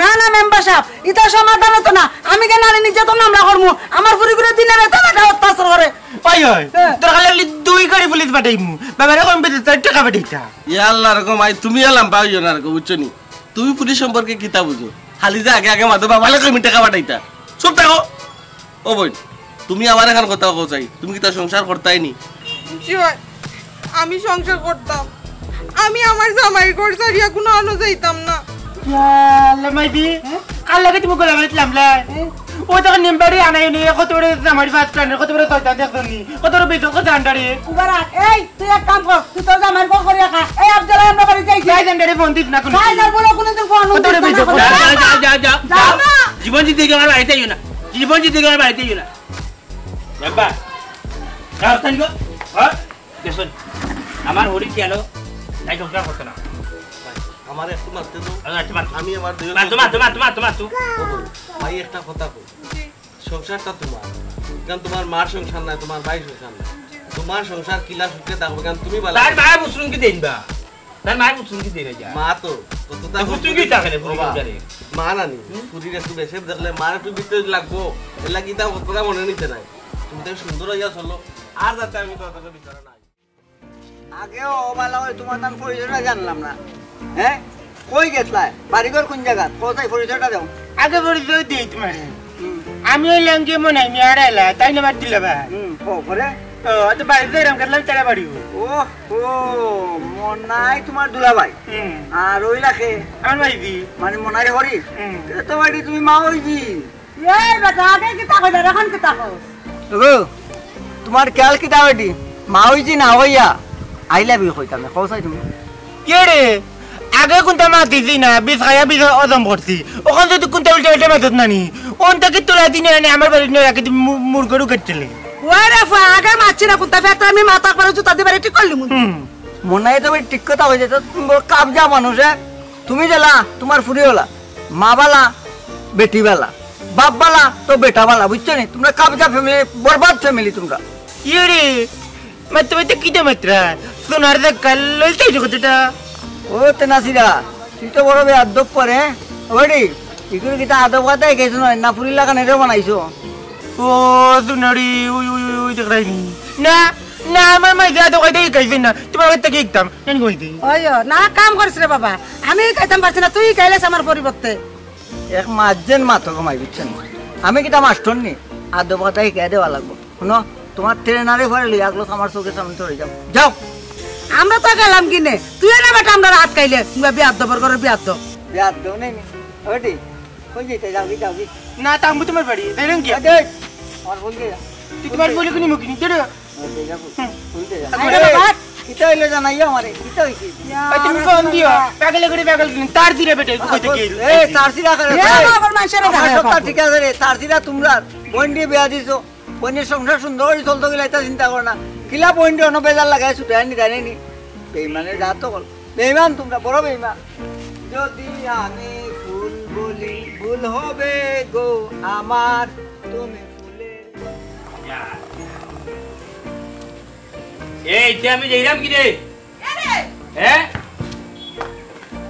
না, না, মেম্বার সাব, ইটা সমাধান হতো না। আমি কেন আরে নিজে তো মামলা করমু? আমার ফুরি করে দিনে রাতে আমাকে অত্যাচার করে। পাই হয়। হ্যাঁ। তোর খালি দুই গাড়ি পুলিশ পাঠাইমু। বাবারে কম বেঁচে তার টাকা পাঠাইতা। ইয়া আল্লাহ, এরকম আই তুমি এলাম পাইও না এরকম, বুঝছো নি? তুমি পুলিশ সম্পর্কে কিতা বুঝো? খালি যে আগে আগে মাতো বাবালে কমি টাকা পাঠাইতা। চুপ থাকো। ও বইন, তুমি আমার এখান কথা কও চাই, তুমি কিতা সংসার করতায় নি? জি ভাই, আমি সংসার করতাম। আমি আমার জামাইর ঘর ছাড়িয়া কোনো আনো যাইতাম না। ইয়াল্লা মাইদি, কার লাগে তুমি গোলামি করলাম লাই? ও তখন নিমবাড়ি আনাই নি, কত বড় জামাইর ভাত খানে, কত বড় শয়তান দেখছো নি, কত বড় বেজত কথা আন্ডারে। উবারা, এই, তুই এক কাম কর, তুই তোর জামাইর ঘর করিয়া খা। এই আফজাল, আমরা বাড়ি যাই। যাই যান, ডাইরেক্ট ফোন দিস না কোনো। যাই যান, বলো, কোনোদিন ফোন কত বড় দিস না, বেজত কোনো কথা। দিন। যা, যা, যা, যা, যা। যা। যা। জীবন জিতে গেলে আর আইতে আইও না। জীবন জিতে গেলে আর আইতে আইও না। বাবা, রাস্তা নিগো। হ্যাঁ? দেখুন, আমার হরি খেয়ালো, তাই সংসার করতো না। আমার একটু মারতে দাও। আচ্ছা, মার। আমি আমার দুই মার, তো মার, তো মার, তো মার, তো মার, তো। ভাই, একটা কথা কই। জি। সংসারটা তোমার। কারণ তোমার মার সংসার নাই, তোমার ভাইর সংসার নাই। জি। তোমার সংসার কিলা সুখে থাকবে, কারণ তুমি বালা তার থাকবে। মায় বুঝুন কি দেন বা? তার মায় বুঝুন কি দেন যা? মা তো, কতটা তা বুঝুন কি থাকে না, বুঝুন বাবা। জানে। মা নানি, হুম? পুরীর একটু বেশি দেখলে মার একটু ভিতরে লাগবো। এর লাগি তা কতটা মনে নিতে নাই। তুমি তো সুন্দর হইয়া চলো, আর যাতে আমি তোমার কাছে বিচারে নাই। আগেও বালা হয় তোমার নাম পরিচয়টা জানলাম না। হ্যাঁ? কই গেছলায়? বাড়িঘর কোন জায়গা? কোথায় পরিচয়টা দাও? আগে পরিচয় দিই তোমার। হুম। আমি হইলাম গিয়ে মনে হয় মিয়ার এলা, তাই না বাদ দিলে ভাই? হুম, ও, পরে? ও, তো বাড়িতে এরম গেলাম তারা বাড়ি। ও, ও, মনাই তোমার দুলাভাই। হুম। আর ওই রাখে? আমার ভাইজি। মানে মনাই হরি? হুম। এ তো বাড়ি তুমি মা হইজি। এই বেটা, আগে কিতা কইলা, এখন কিতা কস? ওগো, তোমার খেয়াল কিতা বেটি? মা হইছি না হইয়া, I love you কইতাম না, কও চাই তুমি। কে রে? আগে কোনটা মাতিছি না, বিষ খাইয়া বিষ হজম করছি। ওখান যদি কোনটা উল্টে উল্টে মাতত নানি, ওনটা কি তোলা দিনে এনে আমার বাড়িত নিয়ে রাখি তুমি মু-, মুরগরু কাটছিলে। ওই রে ফুয়া, আগে মাতছি না কোনটা, ফের আমি মাথা করে জুতা দিয়ে বাড়ি ঠিক করলি মুন। হুম। মনে হয় তো বেটি ঠিক কথা হয়েছে, তো তুমি বড় কাবজা মানুষ, হ্যাঁ? তুমি জ্বালা, তোমার ফুরি ওলা। মা বালা, বেটি বালা, বাপ বালা, তো বেটা বালা, বুঝছো নি? তোমরা কাবজা family, বরবাদ family তোমরা। ইয়ে রে, মাত্র মাত্র কিটা মাত্রা? সোনার দেখা লইতে এই কথাটা। ও তেনাসিরা, তুই তো বড় বেয়াদব করে। ওরে, ইগুর কিতা আদব কায়দা শিখাইছো না, না ফুরির লাখান এরে বানাইছো? ও, দুনারি, উই, উই, উই, উই, দেখরায়নি? না, না, আমার মাইরে আদব কায়দা শিখাইছে না। তুমার কাছ থাকি শিখতাম, জানি কইতে। ওই, ও, না, কাম করিস রে বাবা। আমি শিখাইতাম পারছি না, তুই শিখাইলাস আমার পরিবর্তে। এক মাত যেন মাতো গো মাই, বুঝছো নি? আমি কিতা মাস্টর নি? আদব কায়দা শিখাই দেওয়া লাগবো। হুনো, তুমার ট্রেনারে পরে লই আগলো আমার চউখর সামনে থনে যাও। যাও। আমরা তো গেলাম কিনে, তুই না বেটা আমরারে আটকাইলে, তুমরা বেয়াদবর ঘরর বেয়াদব। বেয়াদব নায় নি? ওটি, কই যাইতে? যাওগি, যাওগি। না, তাম্বু তুমার বাড়ি, তাই নাকি? ওই দে, আমার ফুল দে। তুই তুমার ফুল কিনি মুখি নিতে রে। ওই দে, যা ফুল। হুম। ফুল দে, যা। আরে বাবা। কিতা অইলো জানাইও আমারে, কিতা অইছে? ওই তুমি ফোন দিও, পাগলে করে পাগল কিনি, তার দিলে বেটে, কই থেকে? এই, তার দিলা করে। এ বাবা, মানুষের আমার কথা সব কথা। ঠিক আছে রে, তার দিলা তুমরা, বইনরে বিয়া দিছো। বইনর সংসার সুন্দর করি চলতো গেলে ইতা চিন্তা করো না। কিলা বইনরে অনো বেজার লাগাই ছুটাই আনি জানে নি। বেইমানের জাত তো কল। বেইমান তুমরা, বড় বেইমান। যদি আমি ফুল বলি, ভুল হবে গো আমার, তুমি ফুলের এই, ইতে আমি যাইরাম কিরে? এরে! হ্যাঁ?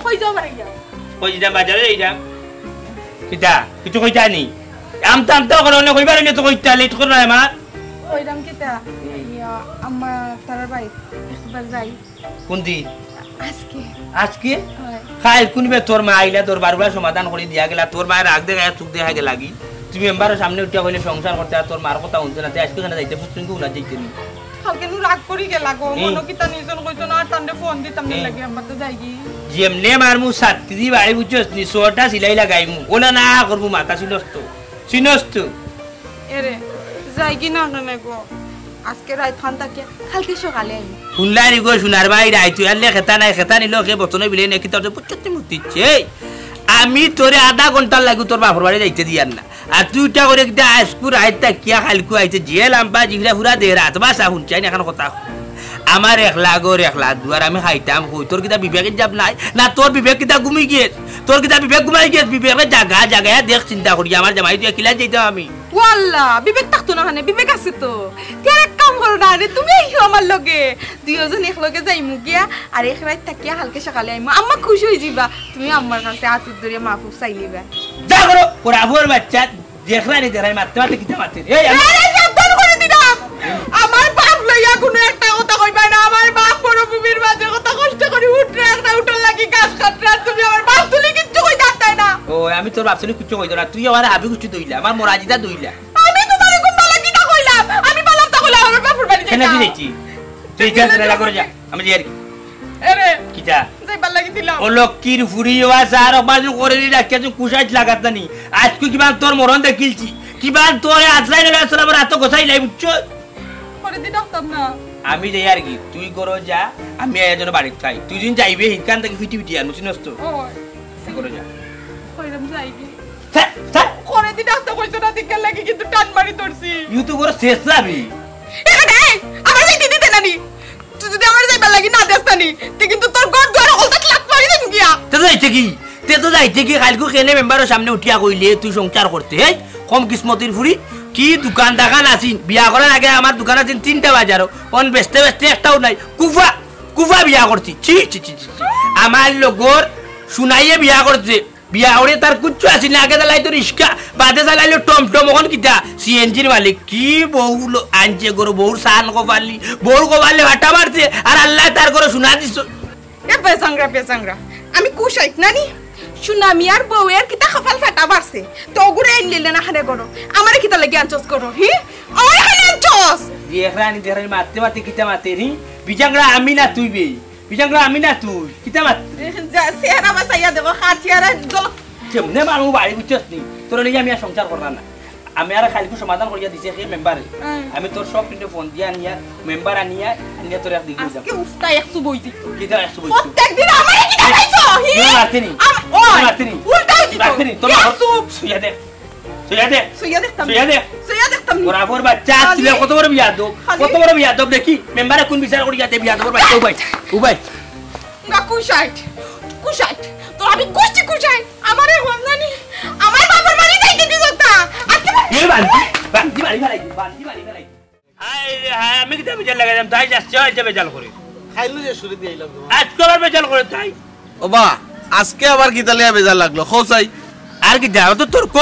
কই যাও বাড়ি যাও? কই যাইতাম, বাজারে যাইতাম। কিতা? কিছু কইতা নি? আমতা আমতা করো না, কইবার অইলে তো কইতা, লেট করো না আমার। কইরাম কিতা? ইয়া, আম্মা তারার বাড়ি একবার যাই। কোন দিন? আজকে। আজকে? হয়। কাইল কুনবে তোর মা আইলা, তোর বারবার সমাধান করি দিয়া গেলা, তোর মায় রাগ দেখাইয়া চুপ দেখাই গেলাগি। তুমি মেম্বারর সামনে উঠিয়া কইলে সংসার করতে আর তোর মার কথা হুনতে না, তে আজকে কেনে যাইতে ফুসলিঙ্গু না যাইতে নি? কালকে নু রাগ করি গেলা গো, হুম। মনো কিতা নিজন কইতো না, আর তানরে ফোন দিতাম না হুম। লাগে, আমরা তো যাইগি। যেমনে মারমু ছাত্তি দি বাড়ি বুঝছস নি, ছয়টা সিলাই লাগাইমু। ওলা না করমু মাথা চিনস তো। চিনস তো। এরে, যাইগি না কেনে গো? আজকে রাইত খান থাকিয়া কালকে সকালে আইমু। হুনলায় নি গো, সোনার ভাই রাইত তুই আনলে খেতা নাই, খেতা নিল কে বতনে বিলে নে, কিতা বুঝছস নি মুতিচ্ছে। এই, আমি তোরে আধা ঘন্টার লাগি তোর বাপর বাড়ি যাইতে দিয়ার না। আর তুই ইটা করে কিতা আইজকু রাইত থাকিয়া কাইলকু আইতে যে লাম্বা জিগরা ফুরা দে রাত বাসা হুনছাই না এখন কথা। আমার একলা ঘর একলা দুয়ার আমি খাইতাম কই? তোর কিতা বিবেক ইনসাফ নাই? না তোর বিবেক কিতা ঘুমি গেছ? তোর কিতা বিবেক ঘুমাই গেছ? বিবেকে জাগা জাগায় দেখ চিন্তা করি আমার জামাই তুই কিলা যাইতাম আমি। ওয়াল্লা, বিবেক থাকতো না কেনে? বিবেক আছে তো। তে আর এক কাম করো না রে, তুমি আইও আমার লগে। দুইওজন একলগে যাইমু গিয়া, আর এক রাইত থাকিয়া কালকে সকালে আইমু। আম্মা খুশি অইযিবা। তুমি আম্মার কাছে আতুর ধরিয়া মাফ চাইলিবা। যা করো, ওরা আবুর বাচ্চা। দেখরা নি, দেখরা নি, মারতে মারতে কিতা মারতে। এই, আমি আরে, সাবধান করি দিলাম। আমার বাপ লইয়া কুনু একটা কথা কইবা না। আমার বাপ মরুভূমির মাঝে কত কষ্ট করি উঠরে, একটা উঠর লাগি ঘাস কাটরে, আর তুমি আমার বাপ তুলি কিচ্ছু কইতায় না। ও, আমি তোর বাপ তুলি কিচ্ছু কইতো না। তুই আমার হাবি গুষ্টি দইলা, আমার মরাজিদা দইলা। আমি তোমারে কুন বালা কিতা কইলাম? আমি বালা কিতা কইলাম? আমার বাপর বাড়ি কেনে যাইতাম। কি দেখছি? তুই যা, যা, যা, করে যা। আমি যাই আর কি। এরে, কিতা? যাইবার লাগি দিলাম। ও লক্ষ্মীর ফুরি, ও আছে আর অকবার যদি করে দিলে আজকে তুই কুশাইট লাগাত না নি। আজকে কিবা তোর মরণ দেখিলছি। কিবা তোরে আজরাইল আলাইহিস সালামের হাতে গোছাই লাই, বুঝছো? করে দি ডাকতাম না। আমি যাই আর কি, তুই করো যা, আমি আয়া যেন বাড়িত খাই। তুই দিন যাইবে, হিনকান থাকি ফিটি ফিটি আর, বুঝছিস তো? ও। তুই করো যা। কইলাম যাইবি। Sir, sir. করে দি ডাকতে কইছো না, দিকে লাগি কিন্তু টান মারি ধরছি। ইউ তো করে শেষ যাবি। এরে, আমার যাইতে দিতে না নি। তুই যদি আমার যাইবার লাগি না দেস না নি, তে কিন্তু তোর ঘর দুয়ার হকলতা লাত মারি দিমু গিয়া। তে তো যাইতে কি? তে তো যাইতে কি? কাইলকু কেনে মেম্বারর সামনে উঠিয়া কইলে তুই সংসার করতে, হেই? কম কিসমতির ফুরি। কি দোকান দাকান আছিল? বিয়া করার আগে আমার দোকান আছিল তিনটা বাজারো। অন বেচতে বেচতে একটাও নাই। কুফা, কুফা বিয়া করছি। ছি, ছি, ছি, ছি, ছি। আমার লগর সুনাইয়ে বিয়া করছে। বিয়া করে তার কুচ্ছু আছিল না, আগে চালাইতো রিক্সা, বাদে চালাইলো টমটম, অখন কিতা? সিএনজির মালিক। কি বউ লো-, আনছে গরো, বউর সান কপালি, বউর কপালে ফাটা মারছে, আর আল্লায় তার গরো সোনা দিছে। এ বেজাংরা, বেজাংরা, আমি কুশাইট নানি? সুনামি আর বউয়ের কিতা কপাল ফাটা মারছে, তো ওগুরে আইন লিলে না হানে গরো, আমারে কিতা লাগি আনছস গরো, হি? আমারে হানে আনছস? দেখরা নি, দেখরা নি, মারতে মারতে কিতা মাতের, হি? বেজাংরা আমি না তুই বে। বিজাংরা আমি না তুই, কিতা মাত? যা, চেহারা বাঁচাইয়া দেখো, কার চেহারা জল- কেমনে মানুষ বাড়ি বুঝছস নি? তোর লইয়া আমি আর সংসার করলাম না। আমি আর কাইলকু সমাধান করিয়া দিছে হে মেম্বারে। হুম। আমি তোর সব কিন্তু ফোন দিয়া আনিয়া, মেম্বার আনিয়া, আনিয়া তোর এক দিকে আজকে উফটা একশো বই দিত। কিতা একশো বই দিত? প্রত্যেক দিন আমারে কিতা খাইছো? হি? তুই মারতে নি? আম-, ওই, তুই মারতে নি? উল্টা হইছে তো। মারতে নি? তোর বাবা একশো। শুইয়া দেখ। সইয়া দে। সইয়া দেখতাম। সইয়া দে। সইয়া দেখতাম। বরাবর বাচ্চা, খালি তুই কত বড় বিয়াদব। খালি কত বড় বিয়াদব দেখি। মেম্বারে কোন বিচার করি যাতে বিয়াদবর বাচ্চা উবাই। উবাই। না, কুশাইট। কুশাইট। তোর আমি কুষ্টি কুশাইট। আমারে হন জানি। আমার বাবার বাড়ি যাইতে দিছ না। আজকে এ বান্দি, বান্দি বাড়ি ফেলাই, বান্দি বাড়ি ফেলাই। হায় রে হায়, আমি কিতা বেজাল লাগাইলাম, তাই যাচ্ছে, হয় যে বেজাল করে। খাইলু যে শুরু দিয়ে এলাম তোমার। আজকে আবার বেজাল করে তাই। ও বা, আজকে আবার কিতা লইয়া বেজার লাগলো? কও চাই। আর কিতা, অত তর্ক?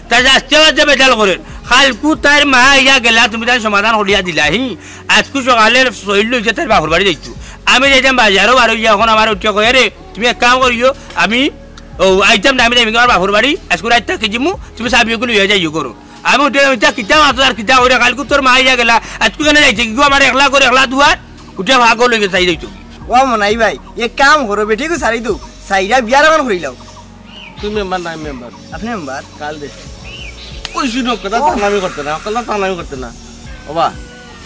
তাই আজকে আবার যে বেজার করের। কাইলকু তাইর মা আইয়া গেলা, তুমি তাইর সমাধান করিয়া দিলা, হি? আইজকু সকালে সইল লইছে তাইর বাপর বাড়ি যাইতো। আমি যাইতাম বাজারো বার অইয়া, অখন আমারে উঠিয়া কয়, "রে, তুমি এক কাম করিও, আমি, ও, আইতাম না, আমি যাইমু আমার বাপর বাড়ি, আইজকু রাইত থাকি যিমু, তুমি চাবি অগু লইয়া যাইও করো।" আমি উঠিয়া, "ইতা কিতা মাতো আর কিতা কইরা, কাইলকু তোর মা আইয়া গেলা, আইজকু কেনে যাইতে কি গো, আমার একলা ঘর, একলা দুয়ার?" উঠিয়া ভাগল অইগেছে, চাই যাইতো কি? ও মনাই ভাই, এক কাম করো, বেটিগু ছাড়ি দেও, চাইরা বিয়া লাখান করিলাও। তুমি মেম্বার না, আমি মেম্বার। আপনি মেম্বার? কাল দে। ওই শুনো, কথা চালামি করতে না, কথা চালামি করতে না। ওবা,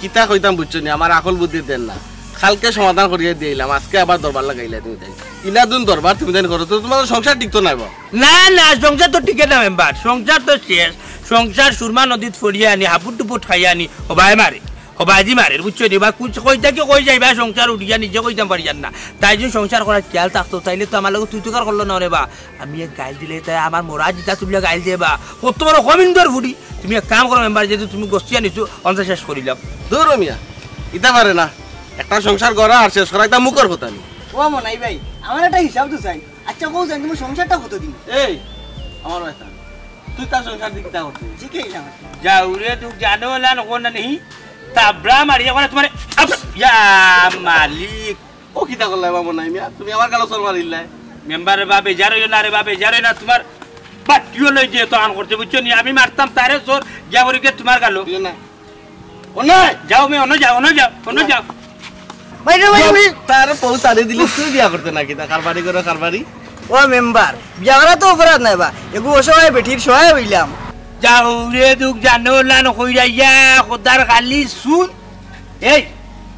কিতা কইতাম বুঝছো নি, আমার আকল বুদ্ধি দেন না। কালকে সমাধান করিয়া দিলাম, আজকে আবার দরবার লাগাইলা তুমি তাই। ইলাদুন দরবার তুমি তাই করো, তো তোমার সংসার টিকতো নায় বা। না, না, সংসার তো টিকে না মেম্বার, সংসার তো শেষ। সংসার সুরমা নদীত ফড়িয়া আনি, হাপুট টুপুট খাইয়া আনি, হবায় মারে। হবায়দি মারের, বুঝছো নি? বা কুছ কই থাকি কই যাইবা, সংসার উঠিয়া নিজে কইতাম পারিয়ার না। তাই যদি সংসার করার খেয়াল থাকতো, তাইলে তো আমার লগে তুই তুকার করলো না রে বা। আমি এক গাইল দিলে তাই আমার মরা জিতা তুলিয়া গাইল দিয়ে বা। কত বড় কমিন্দর ফুড়ি। তুমি এক কাম করো মেম্বার, যেহেতু তুমি গোষ্ঠী আনিছো, অন্তে শেষ করিলাম। দূর মিয়া, ইতা পারে না। একটা সংসার গড়া আর শেষ করা, ইতা মুখর কথা নি। ও মনাই ভাই, আমার একটা হিসাব তো চাই। আচ্ছা, কও চাই, তোমার সংসারটা কত দিন? এই, আমার ভাই, তুই তার সংসার দিয়ে কিতা করতে? শিখাইলাম। যাও রে, তুই জানো না, না, কোন না নেই। তাবড়া মারিয়া করে তোমার, আপ, ইয়া মালিক। ও কিতা করলাই বাবা নাই মিয়া? তুমি আমার গালো চড় মারিলাই। মেম্বার রে বা, বেজার অইও না রে বা, বেজার অইও না। তোমার বাটিও লই যে তো আন করতে, বুঝছো নি? আমি মারতাম তারে চড়, গিয়া পড়ি গিয়া তোমার গালো। দিও না। ও নাই। যাও মে, অনো যাও, অনো যাও, অনো যাও। বাইরে, বাইরে, বাইরে। তার পৌ তারে দিলে তুই বিয়া করতে নাকি? তা কারবারি করে কারবারি। ও মেম্বার, বিয়া করা তো অপরাধ নাই বা। এগু অসহায় বেটির সহায় অইলাম। যাও রে দুখ জানো লান কইরাইয়া, খোদার খালি শুন। এই,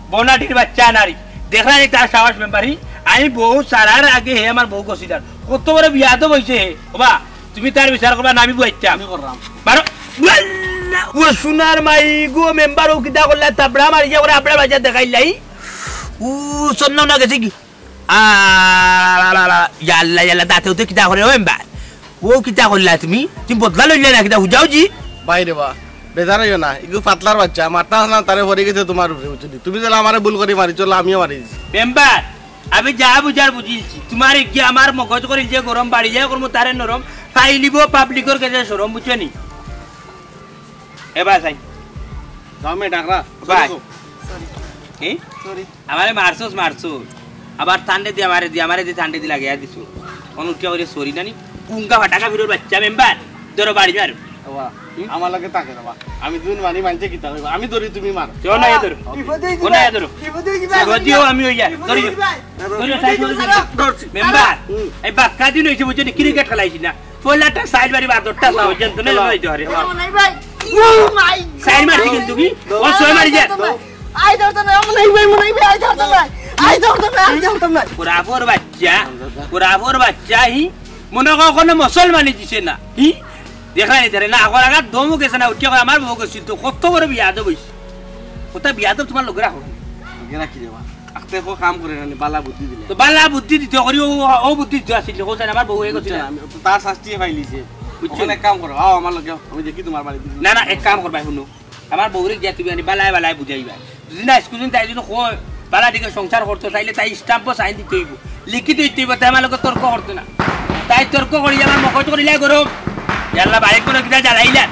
বনাটির বাচ্চা নারী। দেখলা নি তার সাহস মেম্বারি? আমি বউ সারার আগে হে আমার বউ গছিলার। কত বড় বিয়াদব অইছে হে। ওবা, তুমি তার বিচার করবা না আমি বুয়াইতাম। আমি করলাম। বারো, ওয়াল্লা, ও সোনার মাই গো, মেম্বার ও কিতা করলা, তাবড়া মারিয়া করে আপনার বাজার দেখাইলাই। ও, সন্না না গেছে কি? আ, লা, লা, লা, ইয়াল্লা, ইয়াল্লা, দাঁতে উঠে কিতা করে, ও মেম্বার? ও কিতা করলা তুমি? তুমি বদলা লইলে না কিতা, হুজাও জি? বাইরে বা, বেজার অইও না, ইগু পাতলার বাচ্চা, মারতা না তারে পড়ে গেছে তোমার উপরে, বুঝছো নি? তুমি যেলা আমারে ভুল করি মারি, চলো আমিও মারি দিছি। মেম্বার, আমি যা বুঝার বুঝিলছি। তোমার কি আমার মগজ করিল যে গরম, বাড়ি যায় করমু তারে নরম, ফাইলিব পাবলিকর কাছে শরম, বুঝছো নি? এবার চাই। যাও মে ডাকরা। ভাই। কি? সরি। আমারে মারছস, মারছস। আবার ঠান্ডে দি আমারে দি, আমারে দি ঠান্ডে দি লাগাইয়া দিছো। কোন উঠিয়া কইরে সরি নানি? পুঙ্গা ফাটাকা ফিরোর বাচ্চা মেম্বার। ধরো বাড়ি মার। বাবা, হুম? আমার লগে তাকে বাবা। আমি দুন মানি মানছে কিতা কইবা? আমি ধরি তুমি মার। কেউ না, এ ধরো। বিপদ হয়ে কেউ না, এ যাবে। ধরো। বিপদ হয়ে যাবে। বিপদ হয়ে যাবে। আমি ওই যা। বিপদ ধরি। হয়ে যাবে। ধরি, বিপদ হয়ে যাবে। ধরি। মেম্বার, হুম। এই বাক্কা দিন হইছে বুঝছো নি? ক্রিকেট খেলাইছি না। পয়লাটা সাইড বাড়ি বাদরটা সাহস জানতো না, খেলাও, যাইতে পারে। খেলাও। ও নাই ভাই। ও মাই। সাইড মারছি কিন্তু কি? ও ছয় মারি যা। আই ধরতো না, ও নাই ভাই, ও নাই ভাই, আই ধরতো না। আই ধরতো না, আই ধরতো না। কুরাফর বাচ্চা, কুরাফর বাচ্চা হি। মনে কর কোনো মুসলমানি দিছে না। হি? দেখলা নি তারে না, আগর আগাত দমও গেছে না, উঠিয়া কয় আমার বউ গেছিল তো, কত বড় বিয়াদব অইছে। কথা বিয়াদব তোমার লগে রাখো। লগে রাখি দেবা। আস্তে কো কাম করে না, বালা বুদ্ধি দিলে। তো বালা বুদ্ধি দিতে করি, ও, ও বুদ্ধি দিতে আসিল, ও জানে আমার বউ হয়ে গেছে বুঝছো না। না, আমি তো তার শাস্তি পাইলিছে। বুঝছো? এখন এক কাম করো, আও আমার লগে, আমি দেখি তোমার বাড়ি। না, না, এক কাম করবা, শুনো। আমার বউরে গিয়া তুমি আনি বালায় বালায় বুঝাইবা। যদি না, স্কুল তাই যদি কয়, বালা দিকে সংসার করতো, তাইলে তাই স্ট্যাম্পও সাইন দিতে হইব। লিখিত দিতে হইব, তাই আমার লগে তর্ক করতো না। তাই তর্ক করি আমার মগজ করিলাই গরম। ইয়াল্লা, বাইক করে কিনা জ্বালাইলা।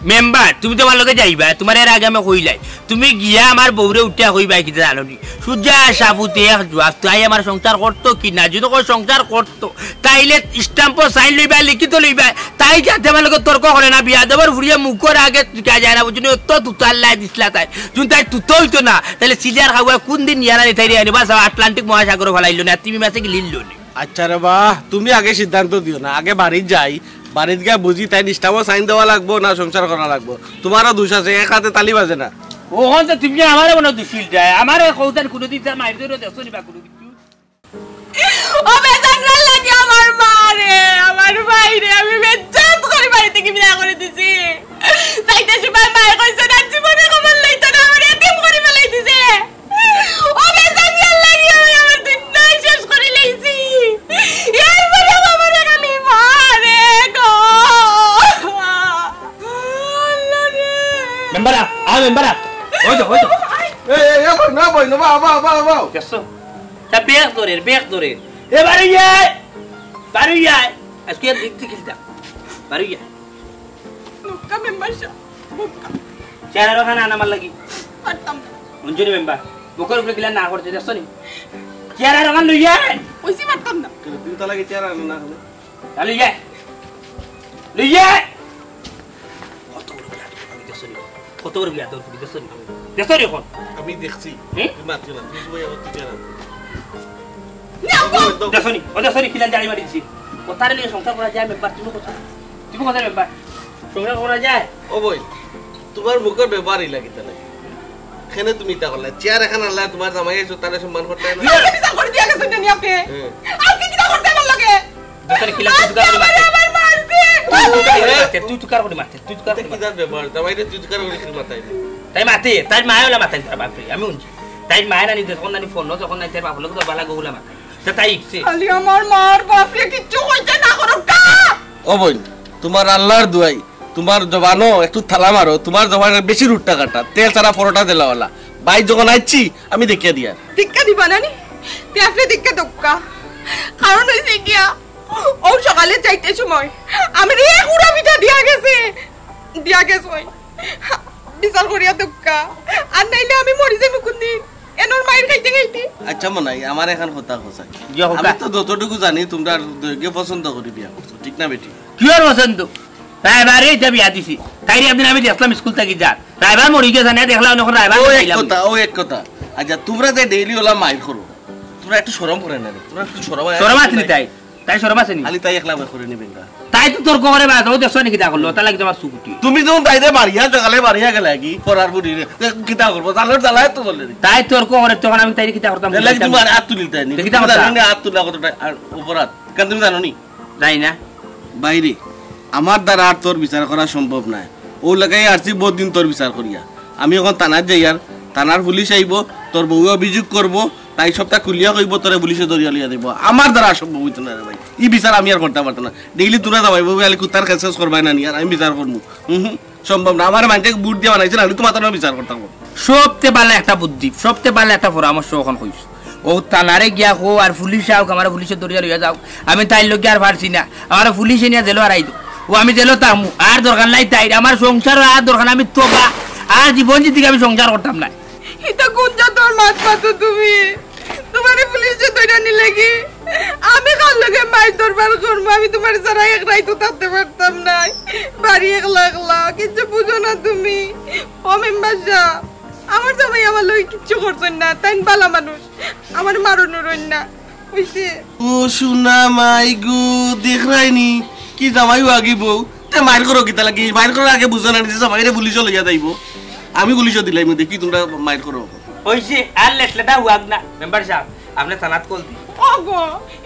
মেম্বার, তুমি তো আমার লগে যাইবা, তোমার এর আগে আমি কইলাই। তুমি গিয়া আমার বউরে উঠিয়া কইবা কিতা জানো নি? সুজা সাবুতে এক জুয়াব, তাই আমার সংসার করতো কি না? যদি কয় সংসার করতো, তাইলে স্ট্যাম্পও সাইন লইবা, লিখিত লইবা। তাই যাতে আমার লগে তর্ক করে না, বিয়াদবর ফুড়িয়ে মুখর আগে টিকা যায় না, বুঝছো নি? অত তুতার লাই দিছলা তাই। যদি তাই তুতো হইতো না, তাইলে সিজার খাওয়া কোন দিন ইয়ারা নিতাই রে আনিবা, সব আটলান্টিক মহাসাগরও ফালাইলো না, তিমি মাছে গিলিল নি। আচ্ছা রে বা, তুমি আগে সিদ্ধান্ত দিও না, আগে বাড়িত যাই, বাড়িত গিয়া বুঝি তাই স্ট্যাম্পও সাইন দেওয়া লাগবো না সংসার করা লাগবো। তোমারও দোষ আছে, এক হাতে তালি বাজে না। ওখান তো তুমি আমারে মনে দুষিল যায়, আমারে কৌতান কোনোদিন তার মাইর ধরে দেখছো নি বা কোনো কিছু? ও বেজানরা লাগে আমার মা রে, আমার ভাই রে, আমি বেজ্জত করি বাড়ি থেকে বিদায় করে দিছি। চাইতে সময় মায়ে কইছে না, জীবনে খবর লইতো না, আমার এতিম করি ফেলাই দিছে। ও বেজানরা লাগে আমি আমার দুনিয়া শেষ করে লইছি। এরপরে আমার খালি মা রে গো। আল্লাহ রে। মেম্বার আ, আ মেম্বার আ। ওই তো, ওই তো। এই, এই, এই, বই, না, বই, না, বা, বা, বা, বা। গেছো? তা ব্যাগ ধরের, ব্যাগ ধরের। এবারে ইয়ে। বারইয়া। আজকে আর দেখতে খেলতাম। বারইয়া। নুক্কা মেম্বার সাব, নুক্কা। চেহারা রোখান আন আমার লাগি। পারতাম না। মঞ্জুরি মেম্বার, বুকর উপরে কিলা না করছে, দেখছো নি? চেহারা রোখান লইয়া। ওইসি পারতাম না। তুমি তো লাগে চেহারা আনো না। লইয়া। লইয়া। কত বড় বিয়াদব, দেখছো নি? কত বড় বিয়াদব, দেখছো নি? দেখছো নি এখন? আমি দেখছি। হুম? তুমি মাতিও না, তুমি সবাই আমার তুই জানো। দেখছো নি? ও দেখছো নি, কিলান জানি মারি দিছি। ও তারে নিয়ে সংসার করা যায় মেম্বার, তুমি কথা, তুমি কথা মেম্বার। সংসার করা যায়? ও বই, তোমার মুখের ব্যাপারই লাগে তাহলে। এখানে তুমি ইতা করলে, চেয়ার এখান আনলা, তোমার জামাই আইছো, তারে সম্মান করতে হয় না? বিচার করে দিয়া গেছেন জানি আপনি। হ্যাঁ। আপনি কিতা করতে আমার লগে? দোকানে কিলা তুই তুকার করে মারতে? আমার মারছে। তুই তুকার করে মারতে, তুই তুকার করে মারতে, তুই তুকার করে মারতে। কিতার ব্যাপার? জামাইরে তুই তুকার করে কি মাতাই? তাই মাতে, তাই মায় ওলা মাতাই তার বাপরে, আমি শুনছি। তাই মায় নানি যখন নানি ফোন, যখন নানি তার বাপর লগে তো বালা গৌলা মাতাই। তা তাই ইচ্ছে। খালি আমার মার বাপরে কিচ্ছু কইতে না করো কা? ও বইন, তোমার আল্লাহর দুয়াই, তোমার জবানো একটু থালা মারো, তোমার জবানে বেশি রুট্টা কাটা, তেল ছাড়া পরোটা দিলাওয়ালা। ভাই যখন আইছি, আমি দেখিয়া দিয়ার। দীক্ষা দিবা না নি? তে আপনি দীক্ষা দক্কা। কারণ হইছে গিয়া, ও সকালে যাইতে সময় আমার এক উড়া পিঠা দিয়া গেছে, দিয়া গেছে ওই। বিচার করিয়া দক্কা। আর নাইলে আমি মরি যাইমু কোনদিন। এনর মাইর খাইতে খাইতে। আচ্ছা মনাই, আমার এখন কথা কথা। জি, হোক। আমি তো যতটুকু জানি তোমরা দুইগে পছন্দ করি বিয়া করছো, ঠিক না বেটি? কি আর পছন্দ? রায়বারে এটা বিয়া দিছি। তাইরে একদিন আমি দেখলাম স্কুল থাকি যার। রায়বার মরি গেছে না, দেখলাম এখন রায়বার ও এক খাইলাম। কথা, ও এক কথা। আচ্ছা, তোমরা যে ডেইলি ওলা মাইর করো, তোমরা একটু শরম করে না রে? তোমরা একটু শরম শরম আছে নি তাই? তাই শরম আছে নি? খালি তাই একলা করে নিবেন না। তাই তো তর্ক করে বেড়াতো, ও দেখছো নি কিতা করলো? তার লাগি তোমার সুকুটি। তুমি যখন তাইরে বাড়িয়া সকালে বাড়িয়া গেলে কি করার বুড়ি রে? তে কিতা করবো? জানোর জ্বালায় তো বলে রে। তাই তর্ক করে তখন আমি তাইরে কিতা করতাম? এর লাগি তুমি আর হাত তুলিতে নি। তে কিতা তুমি করতাম? জানো না হাত তুলা কতটা আর অপরাধ? কেন তুমি জানো নি? জানি না। বাইরে, আমার দ্বারা আর তোর বিচার করা সম্ভব নায়। ও লাগাই আরছি বহুত দিন তোর বিচার করিয়া। আমি এখন থানাত যাইয়ার, থানার পুলিশ আইবো, তোর বউয়ে অভিযোগ করবো, তাই সবটা খুলিয়া কইবো, তোরে পুলিশে ধরিয়া লইয়া যাইবো। আমার দ্বারা আর সম্ভব হইতো না রে ভাই, ই বিচার আমি আর করতাম পারতাম না। ডেইলি তোরা যাবাই বউ খালি কুত্তার খেস খেস করবায় না নি, আর আমি বিচার করমু। হুম হুম, সম্ভব না। আমার মাইনষে বুট দিয়া বানাইছে না, আমি তো মাথা বিচার করতাম। সবতে ভালা একটা বুদ্ধি, সবতে ভালা একটা পরামর্শ অখন কইছো। ও থানারে গিয়া কও আর পুলিশ আউক, আমারে পুলিশে ধরিয়া লইয়া যাউক, আমি তাইর লগে আর পারছি না, আমারে পুলিশে নিয়া জেলো হারাই দেউক। ও আমি জেলো থাকমু, আর দরকার নাই তাইর, আমার সংসার আর দরকার নাই, আমি তবা, আর জীবন জিন্দেগি আমি সংসার করতাম না। ইতা কোন জাতর মাত মাতো তুমি? তোমারে পুলিশে ধরিয়া নিলে কি? আমি কার লগে মাইর দরবার করমু? আমি তোমার ছাড়া এক রাইতও থাকতে পারতাম নায়। বাড়ি একলা একলা, কিচ্ছু বুঝো না তুমি। ও মেম্বার সাব, আমার জামাই আমার লগে কিচ্ছু করছইন না, তাইন ভালা মানুষ, আমারে মারো নুরইন না, বুঝছে? ও সোনা মাই গো, দেখরায়নি কি জামাই ও আগে বউ, তে মাইর করো কিতা লাগি? মাইর করার আগে বুঝো না নিজে জামাইরে পুলিশো লইয়া যাইবো, আমি পুলিশো দিলাইমু, দেখি তোমরা মাইর করো। ওই যে আর লেটলেটা হুয়াক না, মেম্বার সাব, আপনে থানাত কল দি। ও গো,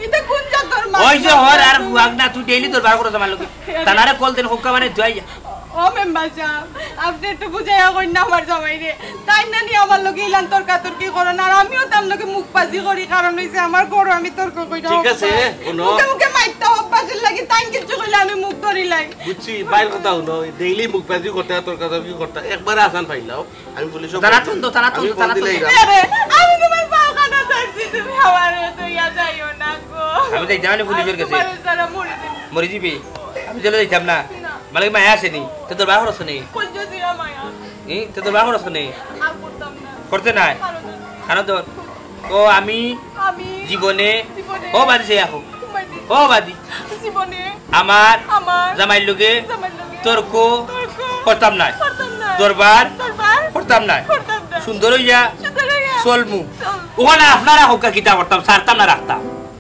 ইতা কোন জাতর মাত? ওই যে হর আর হুয়াক না, তুই ডেইলি দরবার করো আমার লগে। থানারে কল দেন, হুক্কা মানে ধুয়াই যা। ও মেম্বার সাব, আপনে একটু বুঝাইয়া কইন না আমার জামাইরে। তাইন নানি আমার লগে ইলান তর্কাতর্কি করইন, আর আমিও তার লগে মুখবাজি করি, কারণ হইছে আমার ঘরো আমি তর্ক করি। ঠিক আছে, হুনো। মুখে মুখে মাইরতা অভ্যাসের লাগি, তাইন কিচ্ছু কইলে আমি মুখ ধরিলাই। বুঝছি, বাইর কথা হুনো, ডেইলি মুখবাজি করতে, তর্কাতর্কি করতে, একবারে আসান পাইলাও। আমি পুলিশো থানাত ফোন দেও, থানাত ফোন দেও, থানাত ফোন দেও। আরে, আমি তোমার পাও কানা ধরছি, তুমি আমারে থইয়া যাইও না গো। আমি যাইতাম না পুলিশের কাছে। তোমার ছাড়া মরি যাইমু। মরি যাইবে? আমি জেলো যাইতাম না। না। মালিক মায়া আছেনি? তে দরবার করছো নি? কইছো ছিল মায়া। ই, তে দরবার করছো নি? আর করতাম না। করতে নাই? কারণ কারণ তো ও আমি আমি জীবনে জীবনে ও বাদি সে আহো। ঘুমাই দিই। ও বাদি। জীবনে আমার আমার জামাইর লগে জামাইর লগে তর্ক তর্ক করতাম নায়। করতাম নায়। দরবার দরবার করতাম নায়। করতাম নায়। সুন্দর হইয়া সুন্দর হইয়া চলমু। চলমু। ওখানে আপনারা হোক আর কিতা করতাম, ছাড়তাম না রাখতাম।